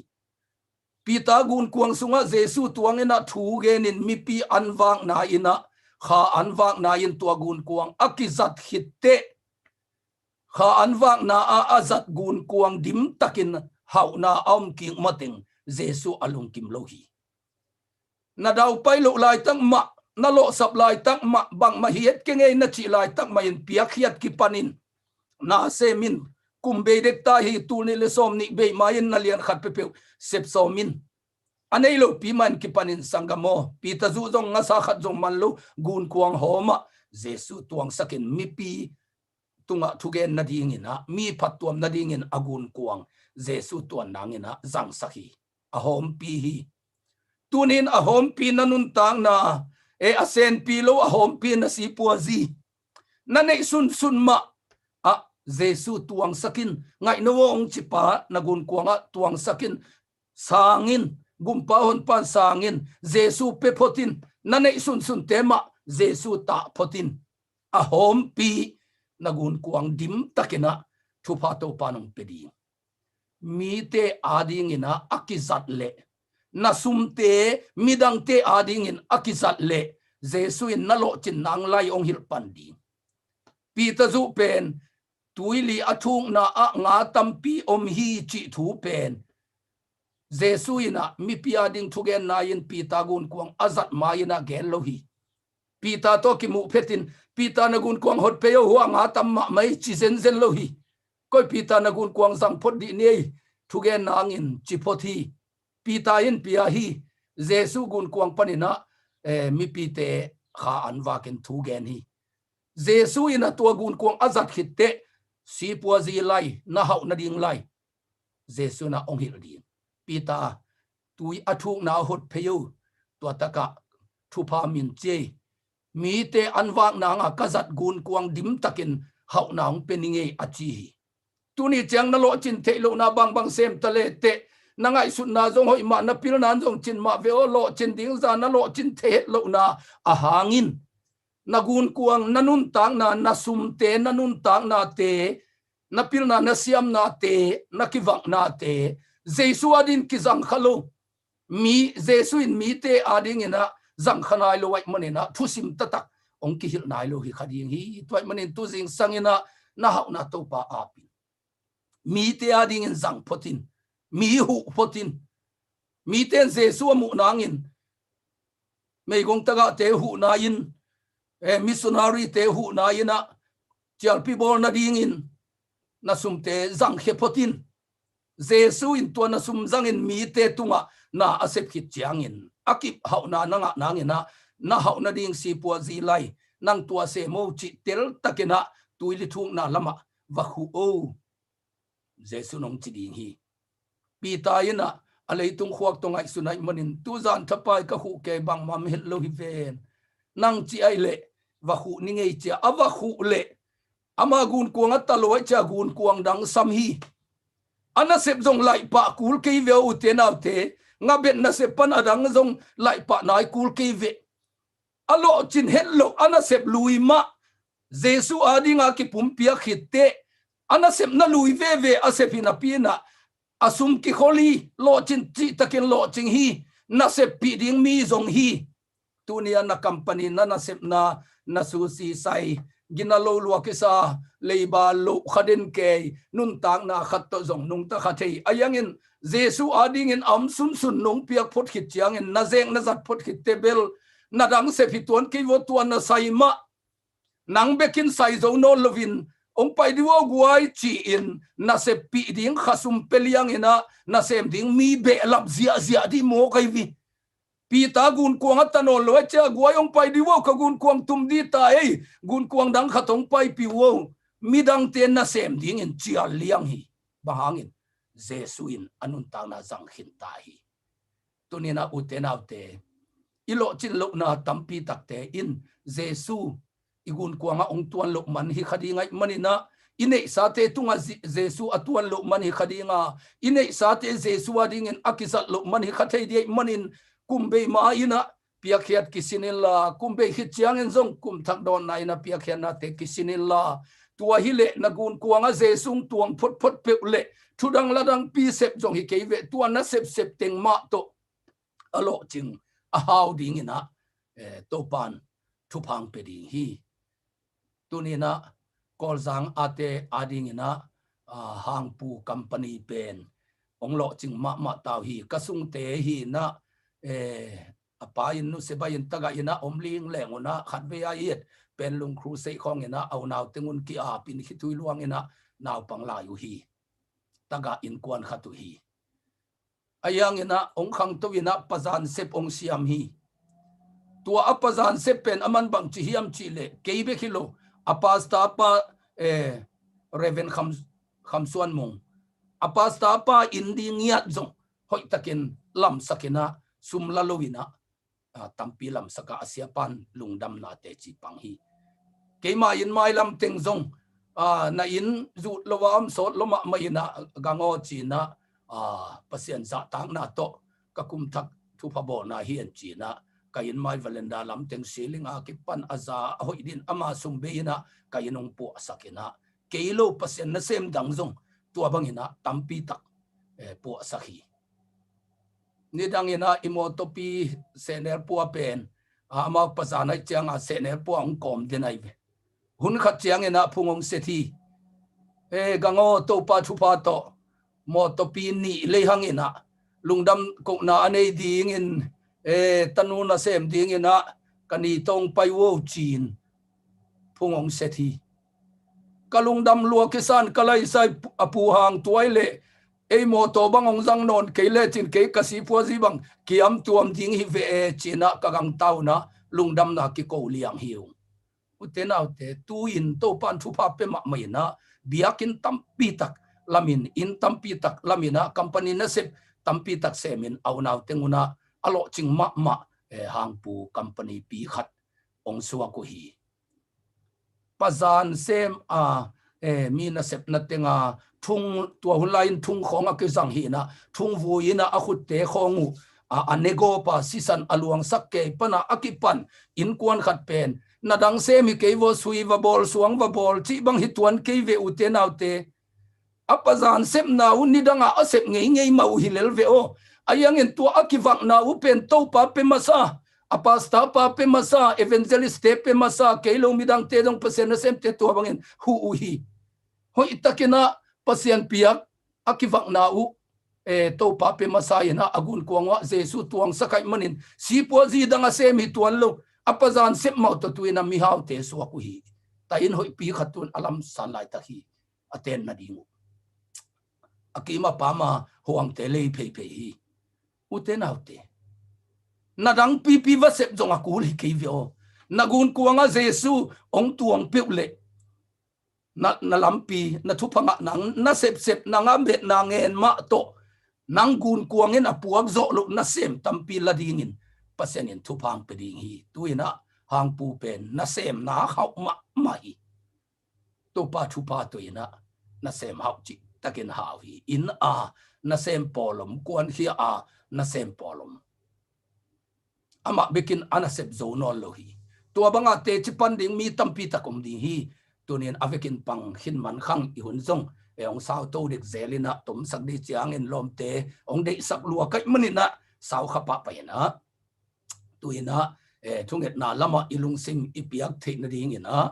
Peter gunkuang sungah Jesu tuang in ah thu genin mipi an vakna in ah, kha an vakna in tua gunkuang a kizat khit teh, kha an vakna ah a zat gunkuang dimtakin hauhna a om kik mateng Jesu a lungkim lo hi. Na daupai loh laitak mah, na lawhsap laitak mah, bangmah hi het keng ei na cih laitak mah in piakkhiat kipanin na sem in, kum bei dek ta hi, tul nih le sawm nih bei ma-in na lian khat peuhpeuh sep sawm in. A nei lopi mah in kipanin sanggam aw, Peter zuh zong ngasa khat zong man lo, gunkuang hawmah Jesu tuangsakin mipi tungah thugen nadingin ah, mi phattuam nadingin a gunkuang Jesu tuan nangin ah zangsak hi. A hawmpi hi. Tunin a hawmpi na nuntakna, e, a senpi lo a hawmpi na sipuazi na neih sunsun mah ah Jesu tuangsakin, ngaih no aw hong cipa na gunkuangah tuangsakin, sang in, Gumpa Honpa in sang in, Jesu pe phot in, na neih sunsunte mah Jesu tah phot in, a hawmpi na gunkuang dimtakin ah thupha Topa in hong pia ding. Mite adingin ah a kizat leh, na sumte midangte adingin a kizat leh, Jesu in na lawhcin nang lai hong hilh pan ding. Peter zuh pen tuili a thukna ah nga tampi om hi cih thu pen Jesu in ah mipi ading thugenna in Peter gunkuang a zat ma-in ah gen lo hi. Peter tawh kimuh phetin, Peter, na gunkuang hot phei o, hua nga tam mahmah hi, ci zenzen lo hi. Koi Peter, na gunkuang zang phot dih ni ei, thugen nangin ci phot hi. Peter in pia hi. Jesu gunkuang panin ah, eh, mipite kha an vakin thugen hi. Jesu in ah tua gunkuang a zat khit teh, sipua zi lai, na hauh nading lai Jesu in ah hong hilh ding. Peter, tui a thukna a hot phei o, tua takah thupha min ci ei. Mite an vak nanga ka zat gunkuang dimtakin hauhna hong pia ning ei, a ci hi. Tuni ciang na lawhcin theih lohna bangbang sem ta le teh, na ngaihsutna zong hoih mah, na pilna zong cin mah ve aw, lawhcin ding zah na lawhcin thei het lohna a hangin, na gunkuang, na nuntakna, na sumte, na nuntaknate, na pilna, na siamnate, na kivaknate Jesu adingin kizang kha lo. Mi, Jesu in mite adingin ah zang kha nai lo ahih manin ah thusim taktak hong kihilh nai lo hi kha ding hi. Tua ahih manin tu zingsangin ah na hauhna Topa ap in. Mite adingin zang phot in, mi huh phot in. Mite in Jesu a muh nangin meigong tagahte huhna in, eh, missionary-te huhna in ah cialpi bawl nadingin na sumte zangkhia phot in. Jesu in tua na sum zangin mite tungah na a sep khit ciangin a kip hauhna na ngah nangin ah, na hauh nading sipua zi lai, nang tua sem o cih teltakin ah tuili thukna lamah va khuh o, Jesu in hong ci ding hi. Peter in ah a leitung khuak tawh ngaihsun ahih manin, tu zan thapai ka khuh kei, bangmah om het lo hi ven. Nang cih ahih leh va khuh ning ei, ci a, a va khuh leh ama gunkuang a ta lo ahih ciang gunkuang dang sam hi. A nasep zong laihpah kul kei ve aw, ute naute, ngabet nasep pan a dang zong laihpah nai kul kei ve. A lawhcin het loh a nasep lui mah Jesu adinga kipumpiak khit teh, a nasepna lui veve a sep hi napi-in ah, a sum kikhol hi, lawhcin cihtakin lawhcing hi, naseppih ding mi zong hi. Tuni-a na company, na nasepna, na susi sai, gina lo lua kisa, leiba loh kha den kei, nuntakna khat tawh zong nungta kha thei. Ahi hangin Jesu adingin a om sunsun nong piak phot khit ciangin, na zek na zat phot khit teh bel, na dang sep hi tuan kei ve aw, tua na sai mah nang bekin sai zo nawn loin, hong pai dih aw guai, ci-in naseppih ding khasum pia liangin ah nasem ding mi behlap ziahziah dih mawk ahi ve. Peter gunkuang a ta nawn lo ahih ciang, guai, hong pai dih aw, ka gunkuang tum dih ta ei, gunkuang dang khat hong paipih aw, midangte nasem dingin cial liang hi. Bang hangin? Jesu in a nuntakna zang khin ta hi. Tuni-in ah, ute naute, i lawhcin lohna tampi takte in Jesu i gunkuangah hong tuan loh man hi kha ding ahih manin ah, i neihsate tungah Zi-, Jesu a tuan loh man hi kha ding a, i neihsate Jesu adingin a kizat loh man hi kha thei ding ahih manin, kum bei ma-in ah piakkhiat kisin inla, kum bei khit ciangin zong kum thak dawnna in ah piakkhiatnate kisin inla, tua hi leh na gunkuangah Jesu hong tuang photphot peuh leh, thudang ladangpi sep zong hi kei ve, tua na sepsep teng mah tawh a lawhcing a hau dingin ah, eh, Topa'n thupha hong pia ding hi. Tuni-in ah Kawlzang ate adingin ah, ah, Hangpu company pen hong lawhcing mahmah ta uh hi. Ka sungte hi-in ah, eh, a pa in, nusia bai in tagah in ah om lingleng un ah, khatvei a it Panglong Crusade khawngin ah a unau teng un ki-apin khitui luangin ah naupang lai uh hi. Tagah innkuan khat uh hi. Ahi hangin ah hong khangto in ah pazan sep hong siam hi. Tua a pazan sep pen aman bangci hiam cih leh, kei bek hi lo, a pastor pa, eh, Reverend Kham, Kham Suan Mung, a pastor pa inn ding ngiat zong hoihtakin lamsak in ah, sum la lo in ah, ah, tampi lamsak a, a siapa'n lungdamna teci pang hi. Keima inn mailam teng zong, ah, na inn zut lo a om sawt lo mahmah in ah, gang aw, ci-in ah, a, Pasian zahtakna tawh ka kumthak thupha bawlna hi en cinah ka inn mai veranda lamteng ceiling a kipan a za a hoih din ama sum bei inah ka inn hong puahsak inah kei lo Pasian nasem dang zong tua banginah tampi tak, eh, puahsak hi. Nidang inah i mawtawpi sehnel pua pen, a, amau pazan aih cianga sehnel pua hong kawm den aih ve. Hun khat cianginah phung hong set hi. E, gang aw, Topa thupha tawh mawtawpi nih lei hanginah lungdam kohna a nei dingin, e, tanu nasem dinginah ka ni tawng pai uh o cin phung hong set hi. Ka lungdam lua kisan ka laisai a pu hang tuai leh ei mawtaw bang hong zang nawn kei lecin kei ka sipuazi bang kiam tuam ding hi ve e cinah ka gangta unah lungdamna kiko liang hi ung. Ute naute, tu-in Topan thupha pia mahmah inah biakinn tampi tak lamin, inn tampi tak laminah company nasep tampi tak semin a unau teng unah a lawhcing mahmah, eh, hangpu company pi khat hong suak uh hi. Pazan sem a, eh, mi nasepna tenga thung, tua hun lai-in thung khawng a kizang hinah thung vui inah a khutte khawng uh a, a negawpa sisan a luangsak kei pana a kipan innkuan khat pen na dang sem hi kei vaw, sui va bawl, suang va bawl cih bang hi tuan kei ve ute naute. A pazan sepna uh nidangah a sep ngeingei mah uh hi lel ve aw. A iangin tua a kivakna uh pen Topa pe masa, a pastor pa pe masa, evangelist te pe masa, kei lo midangte dong Pasian nasemte tua bangin huh uh hi. Hoihtakinah Pasian piak a kivakna uh, eh, Topa pe masa inah a gunkuang uh ah Jesu tuangsak aih manin sipuazi dang a sem hi tuan lo, a pazan sep mah uh tawh tu inah mihaute suak uh hi. Tain hoihpi khat tun a lamsan laitak hi. A ten nading uh a kima pama huangte lei pheiphei hi. Ute naute, na dang pipi va sep zong a kul hi kei ve aw. Na gunkuanga Jesu hong tuang peuh leh na, na lampi, na thupha ngah nang, na sepsep nang a bet na ngen mah tawh nang gunkuangin a puak zawh loh nasem tampi la dingin Pasian in thupha hong pe ding hi. Tu inah hangpu pen nasemna hauh mahmah hi. Topa thupha tawh inah nasem hauh cihtakin hau hi. Inn a nasem pawlom, kuankhia a nasem pawlom, amah bekin a nasep zo nawn lo hi. Tua banga teci pan ding mi tampi tak om ding hi. Tunin a vekin pang khin man khang i hun zong e hong sauto dek zel inah tomsak dih ciangin lawmte hong deihsak lua kaih maninah sau kha pahpah inah tu inah, eh, thungetna lamah i lungsim i piak theih nadinginah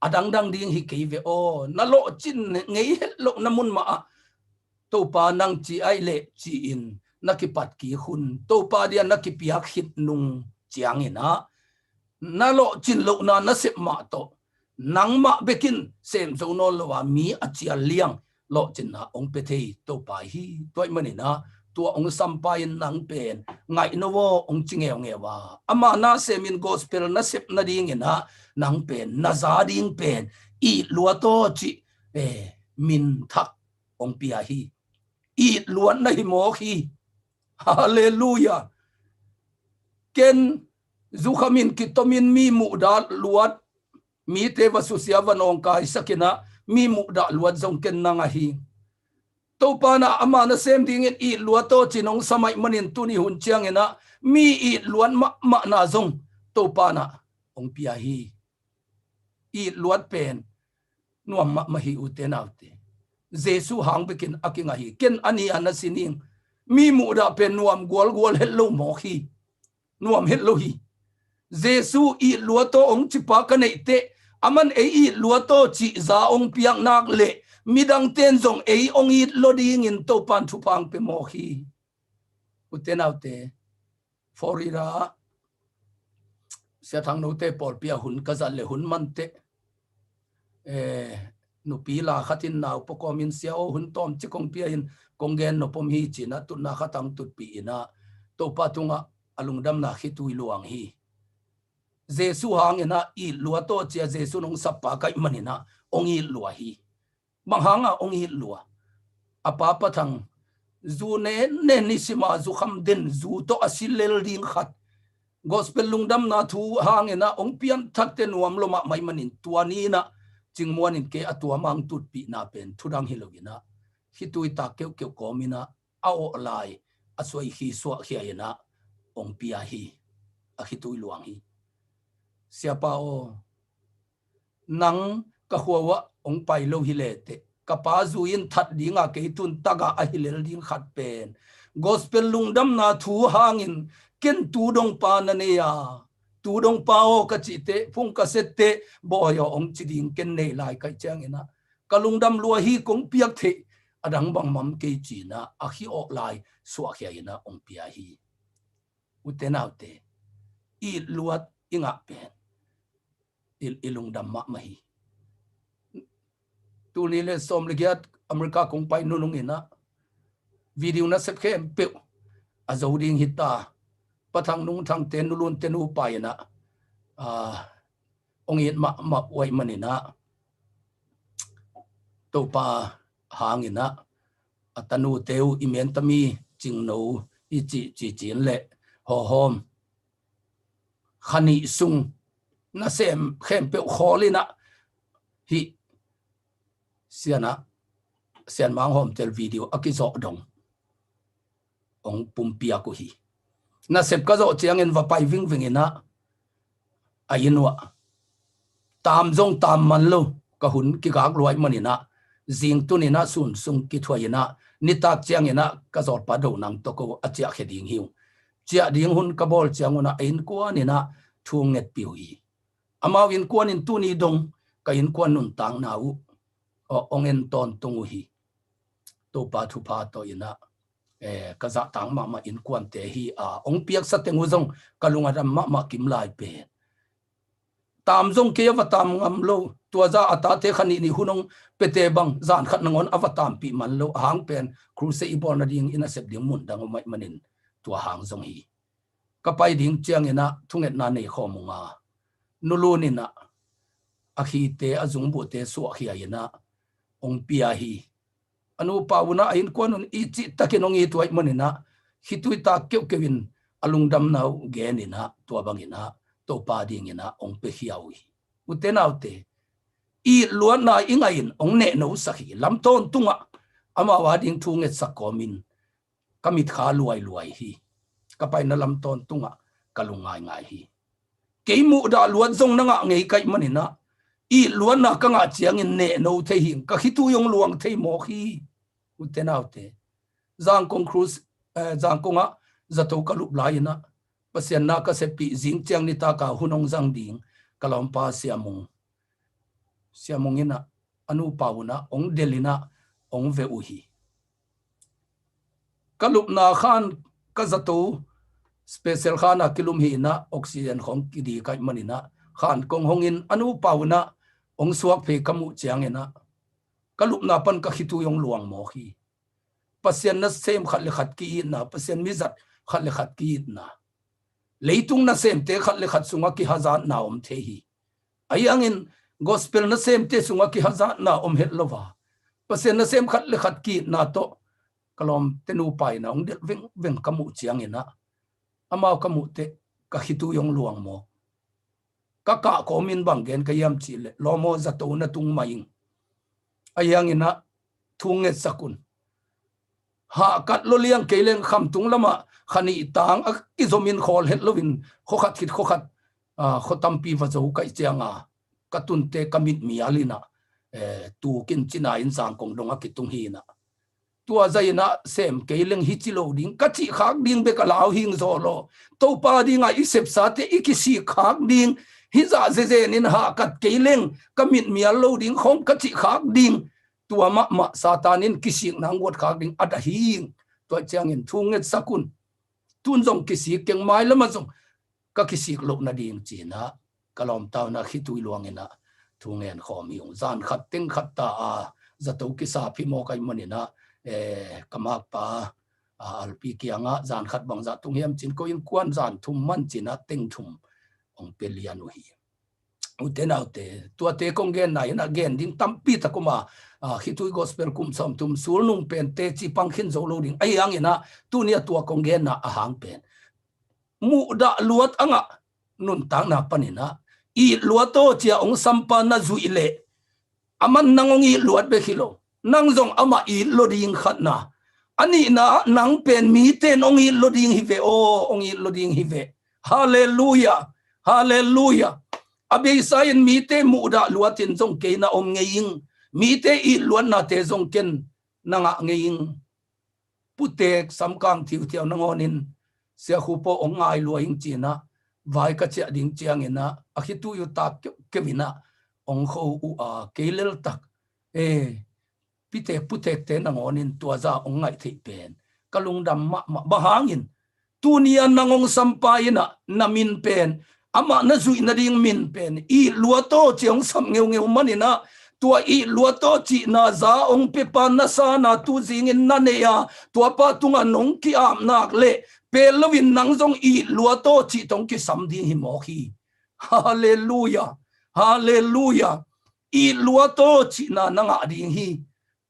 a dangdang ding hi kei ve aw. Na lawhcin ngei het loh na mun mahah Topa nang ci aih leh ci-in na kipat kik hun, Topa dia na kipiak khit nung cianginah na lawhcin lohna nasep mah tawh nangmah bekin sem zo nawn lo a mi a cial liang lawhcinna hong pia thei Topa hi. Tuaih maninah tua hong sampa in nang pen ngaih no aw hong ci ngeungeu a, ama nasemin gospel nasep nadinginah nang pen na za ding pen it luat aw cih, eh, min thak hong pia hi. It luat na hi mawk hi. Halleluiah. Ken zukhamin kitomin mi muhdah luat, mite va susia va nawngkaisakinah mi muhdah luat zong ken nang ahi. Topa inah ama nasem dingin it luat aw cin hong sam aih manin tuni hun cianginah mi it luat mahmahna zong Topa inah hong pia hi. It luat pen nuam mahmah hi ute naute. Jesu hang bekin a kingah hi. Ken a ni a na si ning. Mi muhdah pen nuam gualgual het lo mawk hi. Nuam het lo hi. Jesu it luat aw hong cipa ka neih teh aman ei it luat aw cih za hong piak nak leh midangten zong ei hong it lo dingin Topan thupha hong pe mawk hi. Ute naute, Florida ah Sia Thang Note pawlpi a hun ka zat le hun manteh, eh, nupi la khatin nau pawkawmin sia aw hun tawmci kong pia in kong gen nopom hi cinah tutna khat ang tutpih inah Topa tungah a lungdamna khitui luang hi. Jesu hanginah it luat aw cia Jesu nong sappa kaih maninah hong it lua hi. Bang hanga hong it lua? A papa thang zu nen nen nisima zukham den zu tawh a si lel ding khat. Gospel lungdamna thu hanginah hong pianthakte nuam lo mahmah ih manin tua ni inah Cingmuan in kei a tuam ang tutpihna pen thudang hi lo inah khitui tak keuhkeuh kawm inah a awh lai a suai khi suah khia inah hong pia hi. A khitui luang hi. Siapa aw, nang ka khua uah hong pai lo hi leteh ka pa zui in that dinga kei tun tagah a hi lel ding khat pen gospel lungdamna thu hangin ken tu dongpa na nei a, tu dongpa aw ka cihteh phung ka setteh bawi aw hong ci ding ken nei lai kaih cianginah ka lungdam lua hi, kong piak theih a dang bangmam kei cinah a khi awh lai suahkhia inah hong pia hi. Ute naute, it luat i ngah pen i, i lungdam mahmah hi. Tul nih le sawm le giat America kong pai nunung inah video nasep khempeuh a zo ding hita. Pa Thang Nung Thangte, Nu Lunte nupa inah, ah, hong it mahmah uh ahih maninah Topa hanginah a tanute uh i mentami Cingno i cih Cicin le Hawhawm kha nih sung nasem khempeuh khawl inah hih Sianah, Sian Mang Hawmtel video a kizawh dong hong pumpiak uh hi. Nasep ka zawh ciangin va pai vingving inah a inn uah taam zong taam man lo, ka hun kigak luai maninah zingtun inah sun sung kithuai inah nitak cianginah ka zawlpa Do Nang tawh ko a ciahkhia ding hi uh. Ciah ding hun ka bawl ciangunah a innkuan inah thu ngetpih uh hi. Amau innkuan in tuni dong ka innkuan nuntakna uh hong en tawntung uh hi. Topa thupha tawh inah, eh, ka zahtak mahmah innkuante hi a, hong piaksa teng uh zong ka lung a dam mahmah kim lai pen. Taam zong kei a va taam ngam lo, tua za a tate kha nih nih hun hong piate bang zan khat nangawn a va taampih man lo, a hang pen crusade i bawl nading i nasep ding mun dang om ahih manin tua hang zong hi. Ka pai ding cianginah thungetna nei khawm uh nga, Nu Lun inah a khite a zungbuhte suahkhia inah hong pia hi. A nupa unah a innkuan un i cihtakin hong it uh ahih maninah khitui tak keuhkeuh in a lungdamna uh gen inah tua banginah Topa dinginah hong piakhia uh hi. Ute naute, it luatna i ngah in hong nehnosak hi. Lam tawntungah amau a ding thu ngetsak kawmin ka mitkha luailuai hi. Ka paina lam tawntungah ka lung ngaingai hi. Kei muhdah luat zong na ngah ngei kaih maninah it luatna ka ngah ciangin nehno thei hi, ka khitui hong luang thei mawk hi. Ute naute, Zangkong cruise, eh, Zangkongah zato ka lup lai inah Pasian na ka seppih zing ciang nitaka hun hong zang ding ka lawmpa Sia Mung, Sia Mung inah a nupa unah hong del inah hong veh uh hi. Ka lupna khan ka zato special khan a kilum hi inah oxygen khawng kidi kaih maninah khan kong hong in a nupa unah hong suak phei ka muh cianginah ka lupna pan ka khitui hong luang mawk hi. Pasian nasem khat le khat ki-itna, Pasian mizat khat le khat ki-itna, leitung nasemte khat le khat sungah kihazatna om thei hi. Ahi hangin gospel nasemte sungah kihazatna om het lo a, Pasian nasem khat le khat ki-itna tawh ka lawmte nupa inah hong delh vengveng ka muh cianginah amau ka muh teh ka khitui hong luang mawk. Ka kah kawmin bang gen ka hiam cihleh, lawm aw, zato na tung mah ing. Ahi hanginah thu ngetsak un. Hahkat lo liang kei leng khamtung lamah kha nih tang a kizomin khawl het loin khuakhat khit khuakhat, ah, khua tampi va zo kaih cianga ka tunte ka mitmial inah, eh, tukin cina in Zangkong dong a kitung hi inah. Tua zainah sem kei leng hi ci lo ding, ka cih khak ding bek a lau hing zaw law, Topa dinga i sepsate i kisik khak ding, hizah zezen in hahkat kei leng ka mitmial lo ding khawng ka cih khak ding. Tua mahmah Satan in kisikna hong guat khak ding a dah hing. Tua ciangin thu ngetsak un. Tun zong kisik keng, mai lamah zong ka kisik loh nading cinah ka lawmta unah khitui luanginah thu ngen khawm hi ung. Zan khat teng khat ta a zato kisap hi mawk aih maninah, eh, ka makpa, ah, Alpi kiangah zan khat bangzah tung hiam cin ko innkuan zan thum man cinah teng thum hong pia lian uh hi. Ute naute, tuate kong genna inah gen ding tampi tak om a, ah, khitui gospel kum sawmthum sulnung pen teci pang khin zo lo ding. Ahi hanginah tuni a tua kong genna a hang pen muhdah luat a ngah nuntakna paninah it luat aw cia hong sampa na zuih leh, aman nang hong it luat bek hi lo, nang zong amah it lo ding khatna, A nihna ah nang pen mite in hong it lo ding hi ve aw, hong it lo ding hi ve. Halleluia. Halleluia. A beisa in mite muhdah luatin zong kei na om ngei ing. Mite it luatnate zong ken na ngah ngei ing. Putek samkang thiuthiau nangawn in Sia Khup aw, hong ngai lua ing ci-in ah vai ka ciah ding ciangin ah a khitui uh tak keuhkeuh in ah hong kho uh a, kei leltak, e, pitek putekte nangawn in tua zah hong ngaih theih pen ka lungdam mahmah. Bang hangin? Tuni a nang hong sampa in ah na min pen, amah na zuih nading min pen it luat aw ci-a hong sam ngeungeu manin ah, tua it luat aw cihna za hong piapa na san a, tu zingin na nei a, tuapa tungah nong ki-ap nak leh pel loin nang zong it luat aw cih tawh hong kisam ding hi mawk hi. Halleluia. Halleluia. It luat aw cihna na ngah ding hi.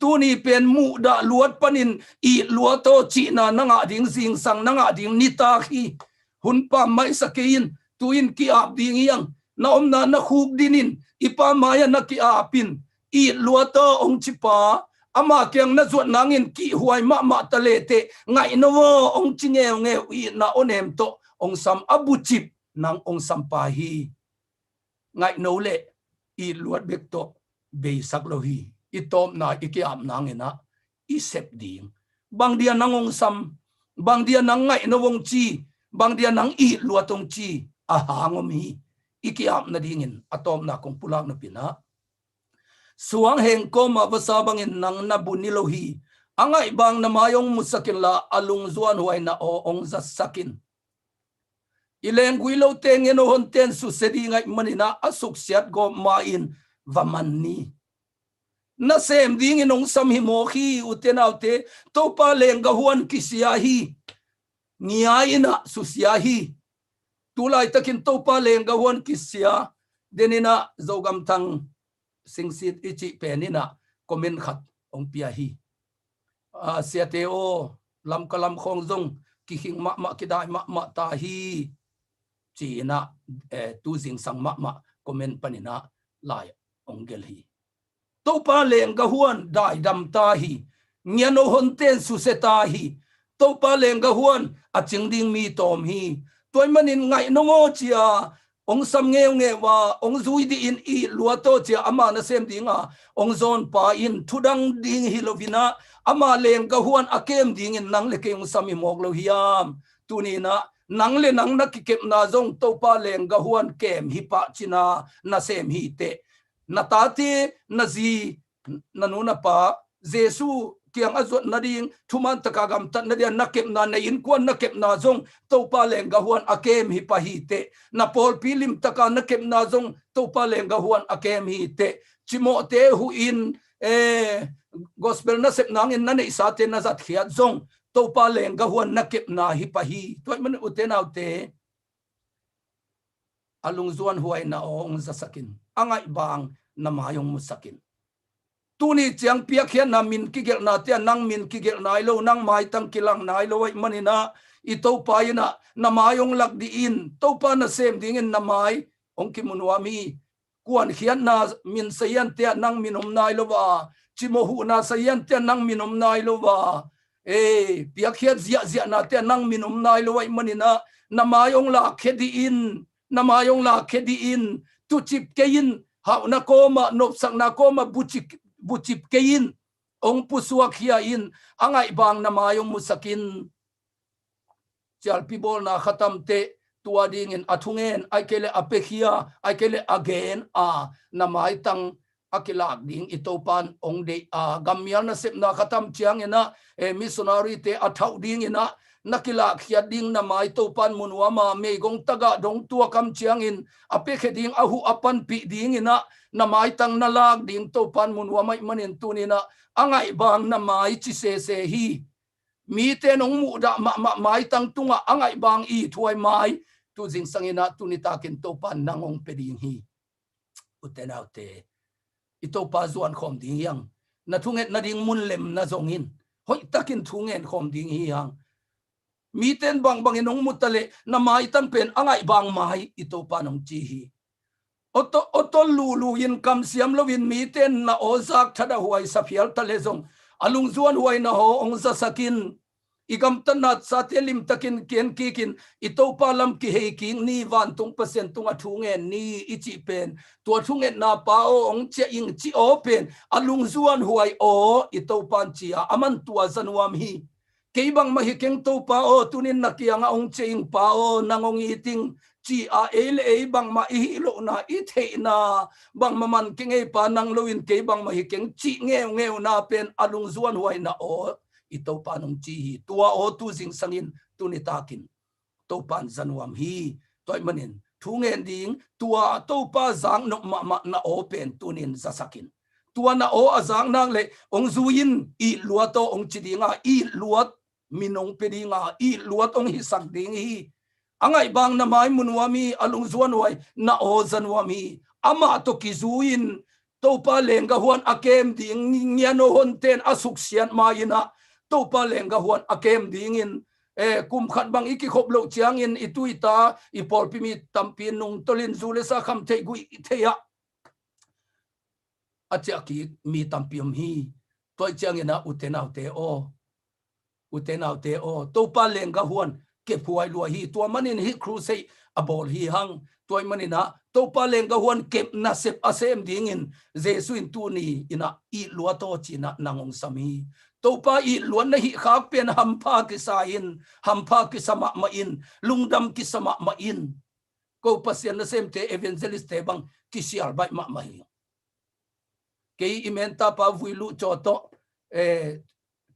Tuni pen muhdah luat panin it luat aw cihna na ngah ding zingsang, na ngah ding nitak hi. Hun pam maisa kei in, tu-in ki-ap ding hi hang. Na omna na khukdin in, i Pa mai-ah na ki-ap in. It luat aw hong ci pa, ama kiang na zuat nangin kihhuai mahmah ta lehteh, ngaih no aw hong ci ngeungeu, itna awnem tawh hong sam a bucip nang hong sampa hi. Ngaih no leh it luat bek tawh beisak lo hi. I tawpna i ki-ap nangin ah i sep ding. Bang dia nang hong sam, bang dia nang ngaih no hong ci, bang dia nang it luat hong ci, a hang om hi. I ki-ap nadingin a tawpna kong pulak nop in ah, suang heng kawma vasa bangin nang na bu ni lo hi. A ngaih bang na mai hong musak inla, a lungzuan huaina aw hong zasak in. I lenggui lote ngen aw, honten susia ding ahih manin ah a suksiat gawp ma-in va man ni. Nasem dingin hong sam hi mawk hi, ute naute. Topa leenggah huan kisia hi. Ngia in ah susia hi. Tu laitakin Topa leenggah huan kisia. Den in ah Zogam Thang Singsit i cih pen in ah comment khat hong pia hi. A, siate aw, Lamka lam khawng zong kikhing mahmah, kidai mahmah ta hi, ci-in ah, eh, tu zingsang mahmah comment panin ah lai hong gelh hi. Topa leenggah huan daidam ta hi. Ngia no, honten susia ta hi. Topa leenggah huan a cing ding mi tawm hi. Tua ahih manin ngaih no aw ci-a hong sam ngeungeu a, hong zui dih in, it luat aw ci-a ama nasem dinga hong zawnpa in thudang ding hi lo-in ah, ama leenggah huan a kem dingin nang le kei hong sam hi mawk lo hiam? Tuni in ah nang le nang na kikepna zong Topa leenggah huan kem hi pah cihna nasem hi teh. Na tate, na zi, na nu na pa Jesu kiang a zuat nading, thuman taka gamtat nadia na kepna, na innkuan na kepna zong Topa leenggah huan a kem hi pah hi teh. Na pawlpi limtaka na kepna zong Topa leenggah huan a kem hi teh. Cimawhte huh in, eh, gospel nasep nangin na neihsate na zatkhiat zong Topa leenggah huan na kepna hi pah hi. Tua ahih manin ute naute, a lungzuan huaina aw hong zasak in. A ngaih bang na mai hong musak in. Tuni ciang piakkhiatna, min kigelhnate ah nang min kigelh nai lo, nang maitang kilang nai lo ahih manin ah, i Topa in ah na mai hong lak dih in. Topa nasem dingin na mai hong kimu nuam hi. Kuankhiatna min saziante ah nang min om nai lo a, cimawh huhna saziante ah nang min om nai lo a, ei, piakkhiat ziahziahnate ah nang min om nai lo ahih manin ah, na mai hong lakkhia dih in. Na mai hong lakkhia dih in. Tucip kei in. Hauhna kawmah, nopsakna kawmah bucip, bucip kei in. Hong pusuakkhia in. A ngaih bang na mai hong musak in. Cialpi bawlna khat om teh, tua dingin a thungen, ahih kei leh a piakhia, ahih kei leh a gen a, na maitang a kilak ding i Topan hong deih a, gammial nasepna khat om ciangin ah, eh, missionary-te a thauh dingin ah na kilakkhiat ding na mai Topan mu nuam a, meigong tagah dong tuak om ciangin a piakhia ding, a huh a panpih dingin ah na maitang na lak ding Topan mu nuam ahih manin tuni in ah a ngaih bang na mai ci sese hi. Mite in hong muhdah mahmah maitang tungah a ngaih bang ithuai mai, tu zingsang in ah tu nitakin Topan nang hong pia ding hi. Ute naute, i Topa zuan khawm ding hi hang. Na thunget nading mun lemna zongin hoihtakin thungen khawm ding hi hang. Mite in bangbangin hong mu ta leh na maitang pen a ngaih bang mai, i Topan hong ci hi. Aw tawh, aw tawh lulu in, kamsiam loin mite in na aw zak thadah huai sa phial ta leh zong, A lungzuan huaina aw hong zasak in. I gamtatna sate limtakin ken kikin, i Topa lam kihei kik ni, vantung Pasian tungah thu ngen ni i cih pen, tua thungetna pa aw hong ciah ing cih aw pen a lungzuan huai aw i Topa in ci a, aman tua za nuam hi. Kei bangmah hi keng Topa aw, tunin na kiangah hong ciah ing pa aw, nang hong it ing, ci a, ei le ei bangmah i hih lohna, i theihna, bangmah man kei ngei pa, nang loin kei bangmah hi keng cih ngeuhngeuhna pen a lungzuan huaina aw i Topa in hong ci hi. Tua aw tu zingsangin, tu nitakin Topa in za nuam hi. Tua ahih manin thu ngen ding, tua Topa zak nop mahmah na aw pen tunin zasak in. Tua na aw a zak nak leh hong zui in, it luat aw hong ci ding a, it luat min hong pia ding a, it luat hong hisak ding hi. A ngaih bang na mai mu nuam hi, a lungzuan huai na aw za nuam hi. Amah tawh kizui in, Topa lenggah huan a kem ding, ngian aw honte in a suksiat ma-in ah, Topa lenggah huan a kem dingin, eh, kum khat bang i kikhop loh ciangin i tu i ta, i pawlpi mi tampi nungtolh in, zu le sa kham theih, guih theih ah a ciah kik mi tampi om hi. Tua ahih ciangin ah, ute naute aw, ute naute aw, Topa lenggah huan kep huai lua hi. Tua manin hih crusade a bawl hi hang. Tua ahih manin ah, Topa lenggah huan kep nasep a sem dingin Jesu in tuni in ah, it luat aw ci-in ah nang hong sam hi. Topa it luat na hih khak pen hampha kisa in, hampha kisa mahmah in, lungdam kisa mahmah in. Ko Pasian nasemte, evangelist-te bang kisial baih mahmah hi. Kei i menta pa Vui Luh Caw tawh, eh,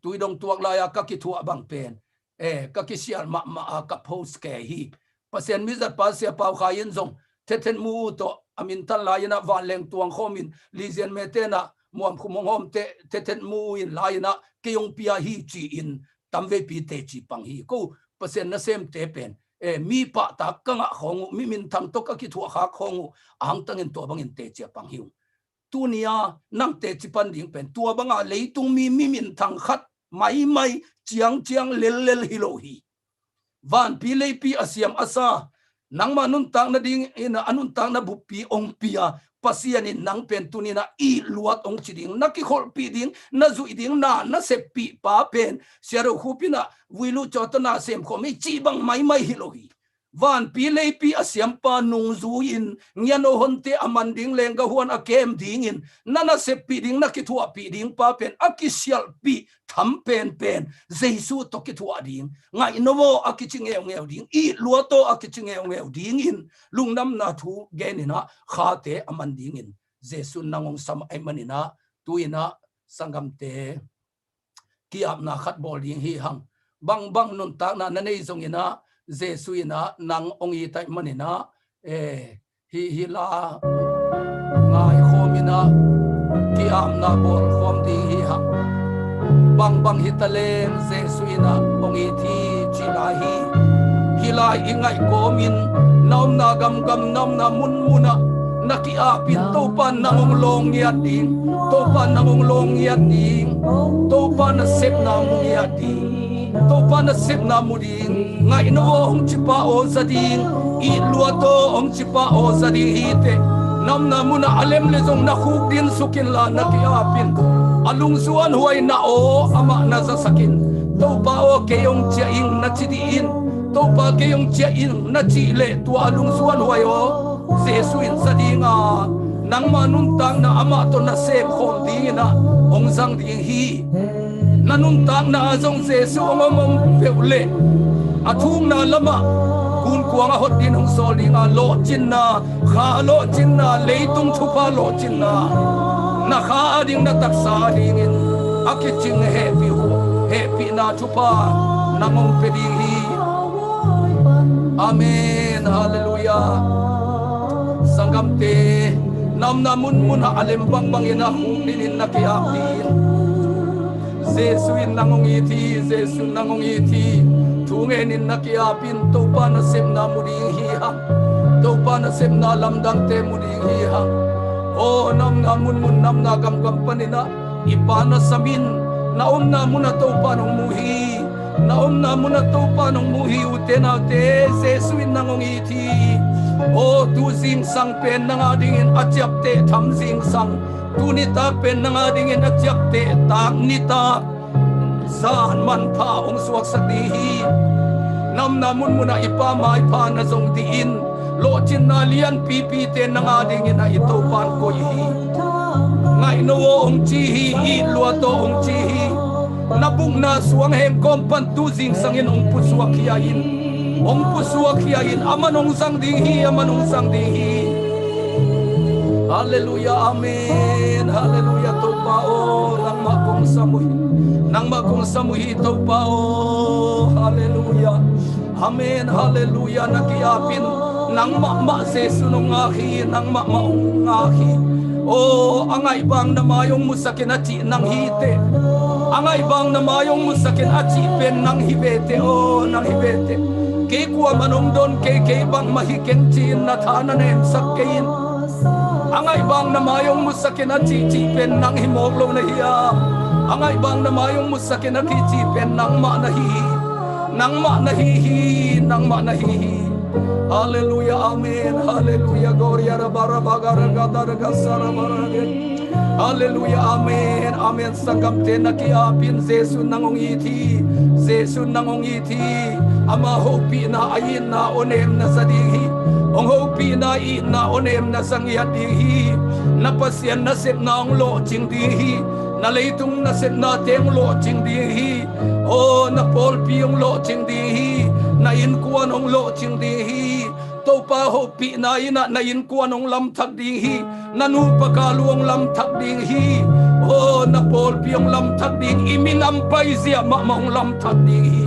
Tuidong tuak lai-a ka kithuah bang pen, eh, ka kisial mahmah a ka post kei hi. Pasian mizat pa Sia Pau Khai in zong, thethet mu uh tawh a minthan lai-in ah, vanleng tuang khawm in, lizian mete in ah muam khum hong hawm te, thethet mu uh in lai-in ah kei hong pia hi ci-in tamveipi teci pang hi. Ko Pasian nasemte pen, eh, mi pahtak ka ngah khawng uh, mi minthang tawh ka kithuah khak khawng uh, a hangtangin tua bangin teci a pang hi ung. Tuni-a nang teci pan ding pen, tua banga leitung mi, mi minthang khat maimai, ciangciang lellel hi lo hi. Vanpi leipi a siam a sa, nangma nuntakna dingin a nuntakna buppi hong pia Pasian in nang pen tuni-in ah it luat hong ci ding, na kikholhpih ding, na zuih ding, na, na seppih pa pen, Sia Do Khup in ah Vui Luh Caw tawh na sem khawm hi cih bang maimai hi lo hi. Vanpi leipi a siampa nungzui-in, ngian aw honte a man ding lenggah huan a kem dingin, na, na seppih ding, na kithuahpih ding pa pen a kisialhpih tham penpen Jesu tawh kithuah ding, ngaihno aw a kici ngeungeu ding, it luat aw a kici ngeungeu dingin, lungdamna thu genin ah khate a man dingin Jesu in nang hong sam ahih manin ah, tu-in ah sanggamte, ki-apna khat bawl ding hi hang. Bangbang nuntakna na nei zongin ah, Jesu in ah nang hong it ahih manin ah, eh, hih, hih la ngaikhawm in ah, ki-apna bawl khawm ding hi hang. Bangbang hi taleng Jesu in ah hong it hi ci lai hi. Hih lai i ngaih kawmin, na omna gamgam, na omna munmun ah na ki-apin, Topa in nang hong lawng ngiat ding, Topa in nang hong lawng ngiat ding, Topa nasepna mu ngiat ding, Topa nasepna mu ding, ngaihno aw hong cipa aw za ding, it luat aw hong cipa aw za ding hi teh. Na omna munah a lem leh zong na khukdin suk inla na ki-apin, a lungzuan huaina aw amah na zasak in. Topa aw, kei hong ciah ing na ci dih in. Topa, kei hong ciah ing na cih leh tua a lungzuan huai aw Jesu in za ding a, nangma nuntakna amah tawh na sem khawm dingin ah hong zang ding hi. Na nuntakna ah zong Jesu hong om om peuh leh, a thukna lamah gunkuang a hot dingin hong sawl ding a, lawhcinna, kha lawhcinna, leitung thupha lawhcinna, na kha ading, na taksa adingin a kicing hehpih uh, hehpihna thupha nang hong pia ding hi. Amen. Halleluiah. Sanggamte, na omna munmun ah a lem bangbangin ah khukdin in na ki-ap ding. Jesu in nang hong it hi, Jesu in nang hong it hi. Thu ngenin na ki-apin, Topa nasepna mu ding hi hang. Topa nasepna lamdangte mu ding hi hang. Aw, na omna munmun, na omna gamgam panin ah i Pa na sam in. Na omna munah Topa in hong mu hi. Na omna munah Topa in hong mu hi, ute naute, Jesu in nang hong it hi. Aw, tu zingsang pen nang adingin a ciapteh tham zingsang, tu nitak pen nang adingin a ciapteh tak nitak zan manpha hong suaksak ding hi. Namna munmunah i Pa maipha na zong dih in, lawhcinna lianpipite nang adingin a i Topa'n koih hi. Ngaihno aw hong ci hi, it luat aw hong ci hi. Na bukna suang hengkawm pan tu zingsangin hong pusuak hi a in, hong pusuak hi a in, aman hong zang ding hi, aman hong zang ding hi. Halleluia, amen. Halleluia, Topa aw, nangmah kong sam uh hi. Nangmah kong sam uh hi, Topa aw. Halleluia. Amen, halleluia. Na ki-apin nang mahmah Jesu nong ngak hi, nang mahmah hong ngak hi. Aw, a ngaih bang na mai hong musakin a cih nang hi teh. A ngaih bang na mai hong musakin a cih pen nang hi ve teh, aw, nang hi ve teh. Kei kuaman hong don kei, kei bangmah hi keng ci-in na tha na nemsak kei in. A ngaih bang na mai hong musakin a cih cih pen nang hi mawk lo na hiam? A ngaih bang na mai hong musakin a cih cih pen nangmah na hi hi. Nangmah na hi hi, nangmah na hi hi. Halleluia, amen. Halleluia, gloria, raba, raba, ga, ra, ga, da, ra, ga, sa, raba, ra, ga. Halleluia, amen, amen. Sanggamte na ki-apin Jesu nang hong it hi. Jesu nang hong it hi. Ama hopihna a itna aw nem na za ding hi. Hong hopihna itna aw nem na za ngiat ding hi. Na Pasian nasepna hong lawhcing ding hi. Na leitung nasepnate hong lawhcing ding hi. Aw, na pawlpi hong lawhcing ding hi. Na innkuan hong lawhcing ding hi. Topa hopihna in ah na innkuan hong lamthak ding hi. Na nupa kal uh hong lamthak ding hi. Aw, na pawlpi hong lamthak ding, i minam paizia mahmah hong lamthak ding hi.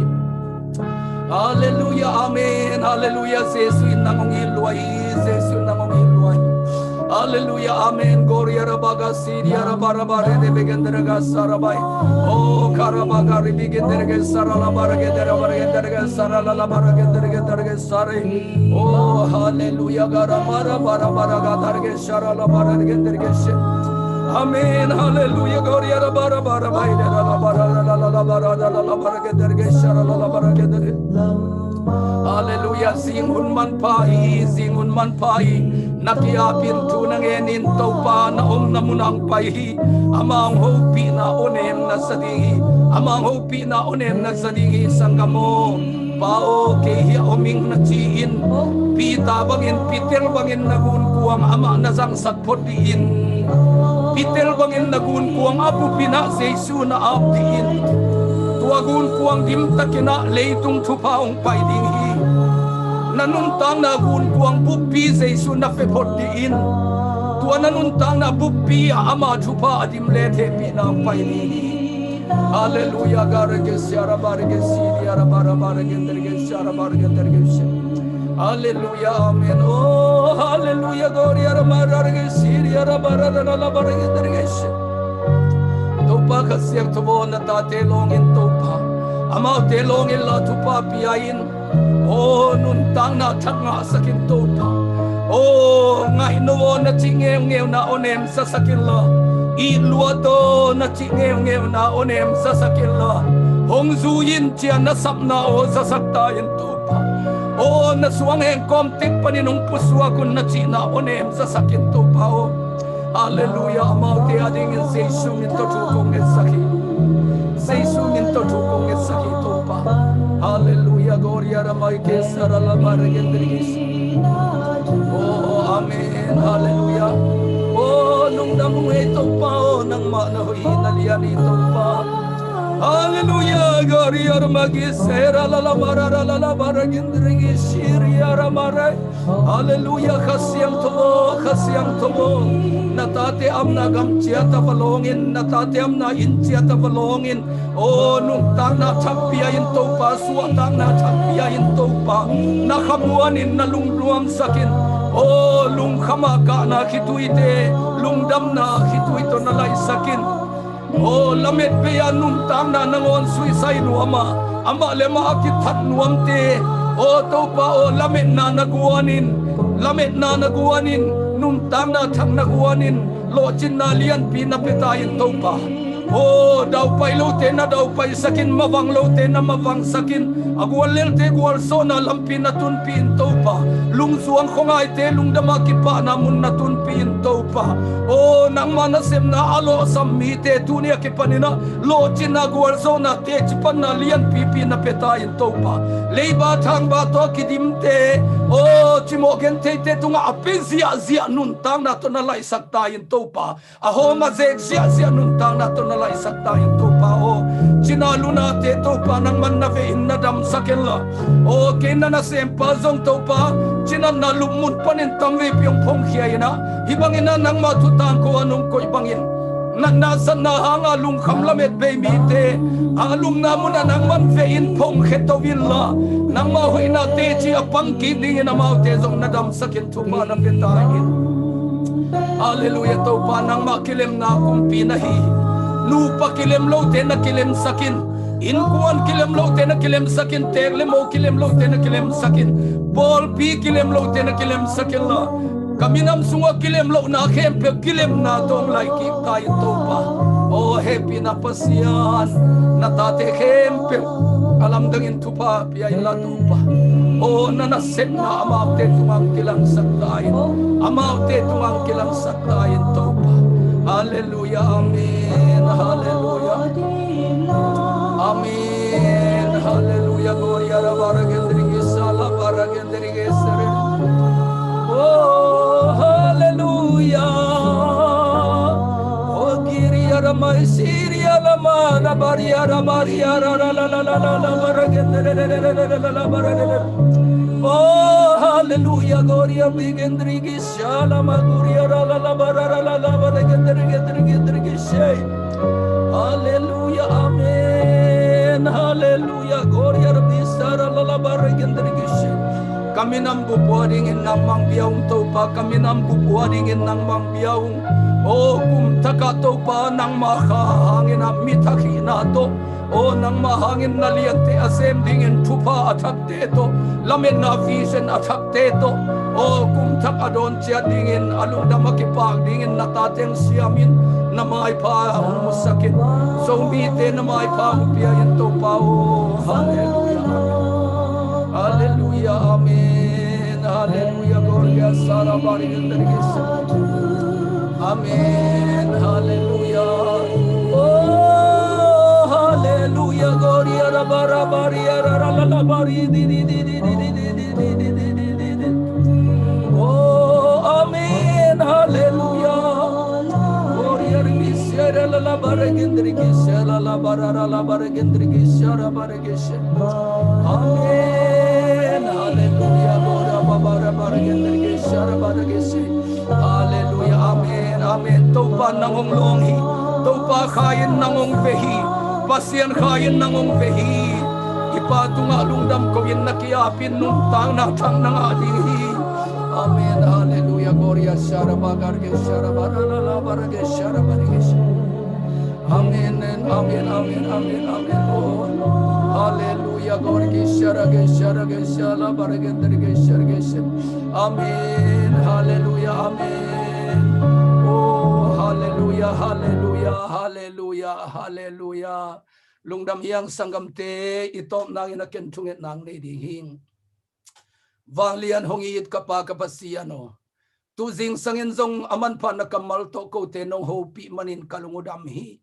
Halleluia, amen. Halleluia, Jesu in nang hong it lua hi. Jesu in nang hong it lua hi. Halleluia, amen. Gloria, raba, ga, siria, raba, raba, re, de, begen, de, ga, sarabai. Oh, karaba, ga, ri, begen, de, ge, sara, la, ba, re, ge, de, ra, ba, re, ge, de, ge, sara, la, la, ba, re, ge, de, ge, de, ge, sare. Oh, halleluia, ga, ra, ba, ra, ba, ra, ba, ra, ga, da, re, ge, sara, la, ba, re, ge, de, ge, she. Amen, halleluia, gloria, raba, raba, raba, i, da, ra, la, ba, ra, ra, la, la, la, ba, ra, da, la, la, ba, re, ge, de, ge, sara, la, la, ba, re, ge, de, ge. Halleluia, zing hun manpha hi, zing hun manpha hi. Na ki-apin thu na ngen in, Topa na omna mun ah hong pai hi. Ama hong hopihna aw nem na za ding hi. Ama hong hopihna aw nem na za ding hi, sanggam aw. Pa aw, kei hiah om ing na ci-in, Peter bangin, Peter bangin na gunkuang amah na zangsak phot dih in. Peter bangin na gunkuang a buppi-in ah Jesu na ap dih in. Tua gunkuang dimtakin ah leitung thupha hong pai ding hi. Na nuntakna gunkuang buppi Jesu na pia phot dih in. Tua na nuntakna buppi ah ama thupha a dim le hehpihna hong pai ding hi. Halleluia, ga, re, ge, sia, ra, ba, re, ge, si, ria, ra, ba, ra, ba, re, ge, de, re, ge, sia, ra, ba, re, ge, de, re, ge, sia. Halleluia, amen. Oh, halleluia, gloria, ra, ma, ra, re, ge, si, ria, ra, ba, ra, ra, ra, la, ba, re, ge, de, re, ge, sia. Topa Kha Siangtho aw, na tate lawngin Topa, amaute lawngin la thupha pia in. Aw, nuntakna thak ngahsak in Topa. Aw, ngaihno aw na cih ngeungeuna aw nem zasak inla, it luat aw na cih ngeungeuna aw nem zasak inla, hong zui in ci-a na sapna aw zasak ta in Topa. Aw, na suang hengkawm tek panin hong pusuak un na cihna aw nem zasak in Topa aw. Halleluia, amaute adingin Jesu min tawh thu kong ngetsak hi. Jesu min tawh thu kong ngetsak hi Topa. Halleluia, gloria, ra, mai, ke, sa, ra, la, ba, re, gen, de, re, ge, si. Oh, amen, halleluia. Oh, lungdam ung ei Topa, oh, nangmah na hoih na lian hi Topa. Halleluia, gloria, ra, ma, ge, se, ra, la, la, ba, ra, ra, la, la, ba, re, gen, de, re, ge, si, ria, ra, ma, re. Halleluia, Kha Siangtho aw, Kha Siangtho aw. Na tate amna gam ciat ah va lawngin, na tate amna inn ciat ah va lawngin. Aw, nuntakna thak pia in Topa, suahtakna thak pia in Topa. Na khamuan in, na lungnuamsak in. Aw, lungkham ah kahna khituite lungdamna khitui tawh na laihsak in. Aw, lamet bei-a nuntakna nangawn suisai nuam a, amah le amah a kithat nuamte, aw Topa aw, lametna na guan in, lametna na guan in, nuntakna thak na guan in, lawhcinna lianpi na pia ta in Topa. Aw, daupai lote na daupaisakin, mavang lote na mavangsakin, a guallelte gualzawhna lampi na tunpih in Topa. Lungzuang khuangaite lungdam a kipahna mun na tunpih in Topa. Aw, nangma nasepna a lawhsam mite tuni a kipanin ah lawhcinna, gualzawhna, tecipanna lianpipi na pia ta in Topa. Leiba thangba tawh a kidimte, aw, cimawh gentheite tungah a pia ziahziah nuntakna tawh na laihsak ta in Topa. A hawm a zek ziahziah nuntakna tawh na laihsak ta in Topa aw. Cina lunate Topa nangman na veh in na damsak inla, aw, kei na nasempa zong Topa, cinatna lupmun panin tamveipi hong phongkhia in ah, hih bangin ah nangma thu tangko a nong koih bangin, natna satna hanga lungkham lamet bei mite a lupna munah nangman veh in phongkhia to inla, nangma hoihna teci a pangkik dingin amaute zong na damsak in thupha na pia ta in. Halleluiah, Topa nangmah kilemna kumpi na hi. Nupa kilem lote na kilemsak in, innkuan kilem lote na kilemsak in, teek le mo kilem lote na kilemsak in, pawlpi kilem lote na kilemsak inla, ka minam sungah kilem lohna khempeuh kilemna tawh hong laihkik ta in Topa. Aw hehpihna Pasian, na tate khempeuh a lamdangin thupha pia inla Topa. Aw na nasepna amaute tungah hong kilangsak ta in, amaute tungah hong kilangsak ta in Topa. Halleluiah, amen. Halleluiah. Amen. Halleluiah. Gloria la bara gendrigi sala bara gendrigi sere. Oh, halleluiah. Oh, giria la mai siria la mana baria la baria la la la la la la bara gendrigi la bara gendrigi. Oh, halleluiah. Gloria bi gendrigi sala maguria la la la bara la la la bara gendrigi gendrigi gendrigi sei. Halleluiah, amen. Halleluiah, gloria Rabbi sara la la bara gendrigi sei. Ka minam bup uh a dingin nangmah hong bia ung Topa, ka minam bup uh a dingin nangmah hong bia ung. Aw kum thakah Topa nangmah kha hangin ah mi thak hihna tawh, aw nangmah hangin na liante a sem dingin thupha a thakte tawh, lametna vision a thakte tawh, aw kum thak a dawn ciat dingin, a lungdam a kipak dingin na tate hong siamin, na maipha hong musakin. Zomite na maipha hong pia in Topa aw. Halleluiah. Halleluiah, amen. Halleluiah, gloria sara bari gendrigi sara. Amen. Halleluiah. Oh, halleluiah. Gloria la bara baria la la la bari di di di di di di di di di di di di di. Oh, amen. Halleluiah. Gloria di sera la la bara gendrigi sera la bara la bara gendrigi sera bara gendrigi sera. Amen. Halleluiah. Gloria ba bara bara gendrigi sera bara gendrigi. Halleluiah, amen, amen. Topa nang hong lawng hi. Topa kha in nang hong veh hi. Pasian kha in nang hong veh hi. I Pa tungah lungdam ko in na ki-ap in nuntakna thak na ngah ding hi. Amen. Halleluiah. Gloria sara ba garge sara ba ra la la ba rage sara ba rage sara. Amen, amen, amen, amen, amen. Oh, halleluiah. Gorgi sharage sharage shala barage derge sharage shem. Amen. Halleluiah, amen. Oh, halleluiah, halleluiah, halleluiah, halleluiah. Lungdam hiang sanggamte, i tawpna in a ken thungetna hong nei ding hing. Vanglian hong it ka Pa ka Pasian aw, tu zingsangin zong a manphatna kammal tawh kote nong hopih manin ka lung uh dam hi.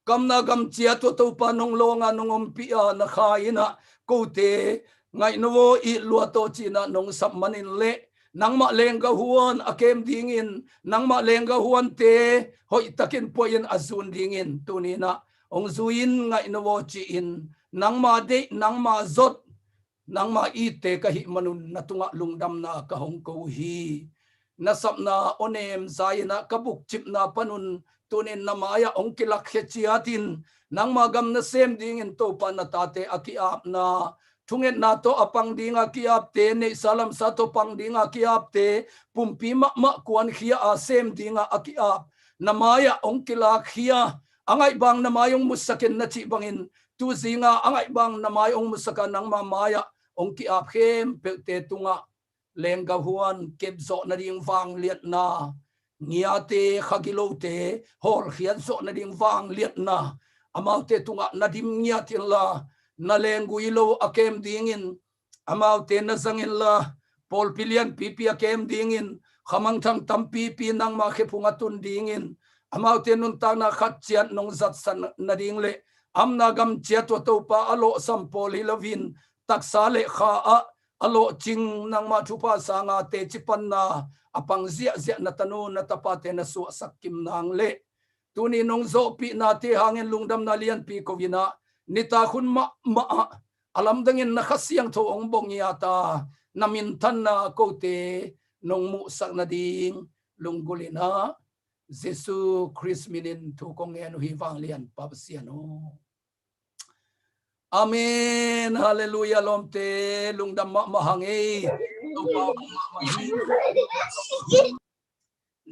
Kamna gam ciat uh Topa nong lawnga nong ompih a na kha in ah kote ngaihno aw, it lua tawh ci-in ah nong sap manin le nangmah lenggah huan a kem dingin, nangmah lenggah huante hoihtakin puahin a zun dingin tuni in ah hong zui in, ngaihno aw ci-in nangma deih, nangma zot, nangma itte ka hih manun na tungah lungdamna ka hong ko uh hi. Na sapna awnem za-in ah ka bukcipna panun tunin na mai-ah hong kilakkhia ciatin nangma gam nasem dingin Topa na tate a ki-apna, thungetna tawh a pang dinga ki-apte, neihsa lamsa tawh pang dinga ki-apte, pumpi mahmah kuankhia a sem dinga a ki-ap na mai-ah hong kilakkhia, a ngaihbang na mai hong musakin na cih bangin tu zinga a ngaihbang na mai hong musaka nangma mai-ah hong ki-ap khempeuhte tungah lenggah huan kepzawh nading vangliatna ngiate, kha gilote hawlkhiat zawh nading vangliatna amaute tungah na dim ngiat inla, na lenggui lo a kem dingin amaute na zang inla, pawlpi lianpipi a kem dingin khamangthang tampipi nangma khephung a tun dingin amaute nuntakna khat ciat nong zatsan nading le amna gam ciat tua Topa a lawhsam pawl hi loin taksa le kha ah a lawhcing nangma thupha sanga teci panna a pang ziahziah na tanu na tapate na suahsak kim nang le tuni nong zawhpihnate hangin lungdamna lianpi ko inah nitak hun mahmah ah a lamdangin na Kha Siangtho hong bawng ngiata na minthanna kote nong muhsak nading lunggulh inah Jesu Khrist minin thu kong ngen uh hi, vanglianpa Pasian aw. Amen. Halleluiah. Lawmte lungdam mahmah hang ei. Topa mahmah hi.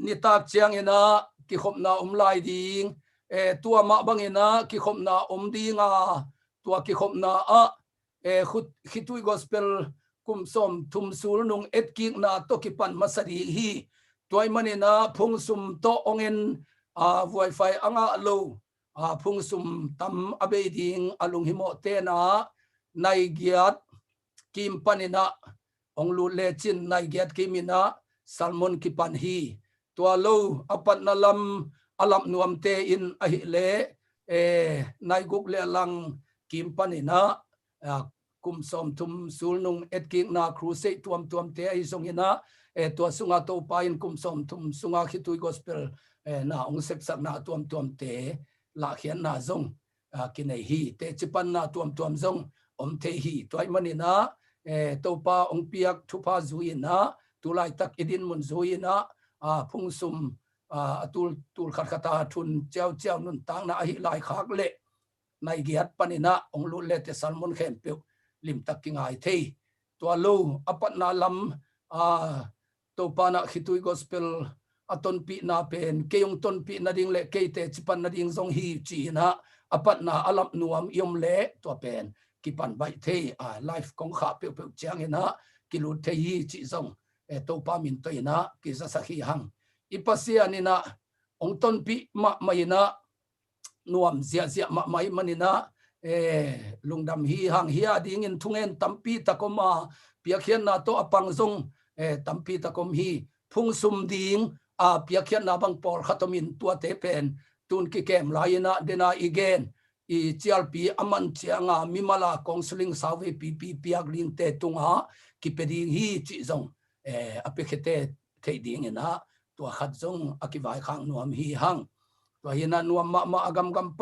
Nitak cianginah kikhopna om lai ding. Eh, tua mah banginah kikhopna om dinga tua kikhopna ah eh, khut, khitui gospel kum sawm thum sulnung etkikna tawh kipan masa ding hi. Tua ih maninah phungsum tawh ong en, ah, wifi a ngah lo, ah, phungsum tam a bei ding a lunghimawh tenah naigiat kim paninah ong lut lecin naigiat kim inah salmon kipan hi. Tua lo a patna lam a lap nuamte in ahileh eh, naiguk le a lang kim paninah, ah, kum sawm thum sulnung etkikna crusade tuamtuamte ahi zonginah, eh, tua sunga Topa in kum sawm thum sunga khitui gospel, eh, na ong sepsakna tuamtuamte lahkhiatna zong, ah, kinei hi. Teci panna tuamtuam zong om thei hi. Tua ih maninah, eh, Topa ong piak thupha zui inah tulaitak i dinmun zui inah, ah, phungsum, ah, a tul, tul khatkhat a thun ciauciau nuntakna ahi laikhak le naigiat paninah ong lut lete salmon khempeuh limtak kingai thei. Tua lo a patna lam, ah, Topa nah khitui gospel a tonpihna pen kei ong tonpih nading le kei teci pan nading zong hi ci inah a patna a lap nuam i om le tua pen kipan baih thei, ah, live kong khah peuhpeuh cianginah kilut thei hi cih zong, eh, Topa min tawh inah kizasak hi hang. I Pasian inah ong tonpih mahmah inah nuam ziahziah mahmah ih maninah, eh, lungdam hi hang. Hia dingin thungen tampi tak om a, piakkhiatna tawh a pang zong, eh, tampi tak om hi. Phungsum ding a piakkhiatna bang pawlkhat omin tuate pen tun kikem lai inah dena i gen i cialpi a man cianga mimala kongsuling sauveipipi piak dingte tunga kipia ding hi cih zong, eh, a piakhiate theih dinginah tua khat zong a kivaikhak nuam hi hang. Tua hinah nuam mahmah a gamgam pan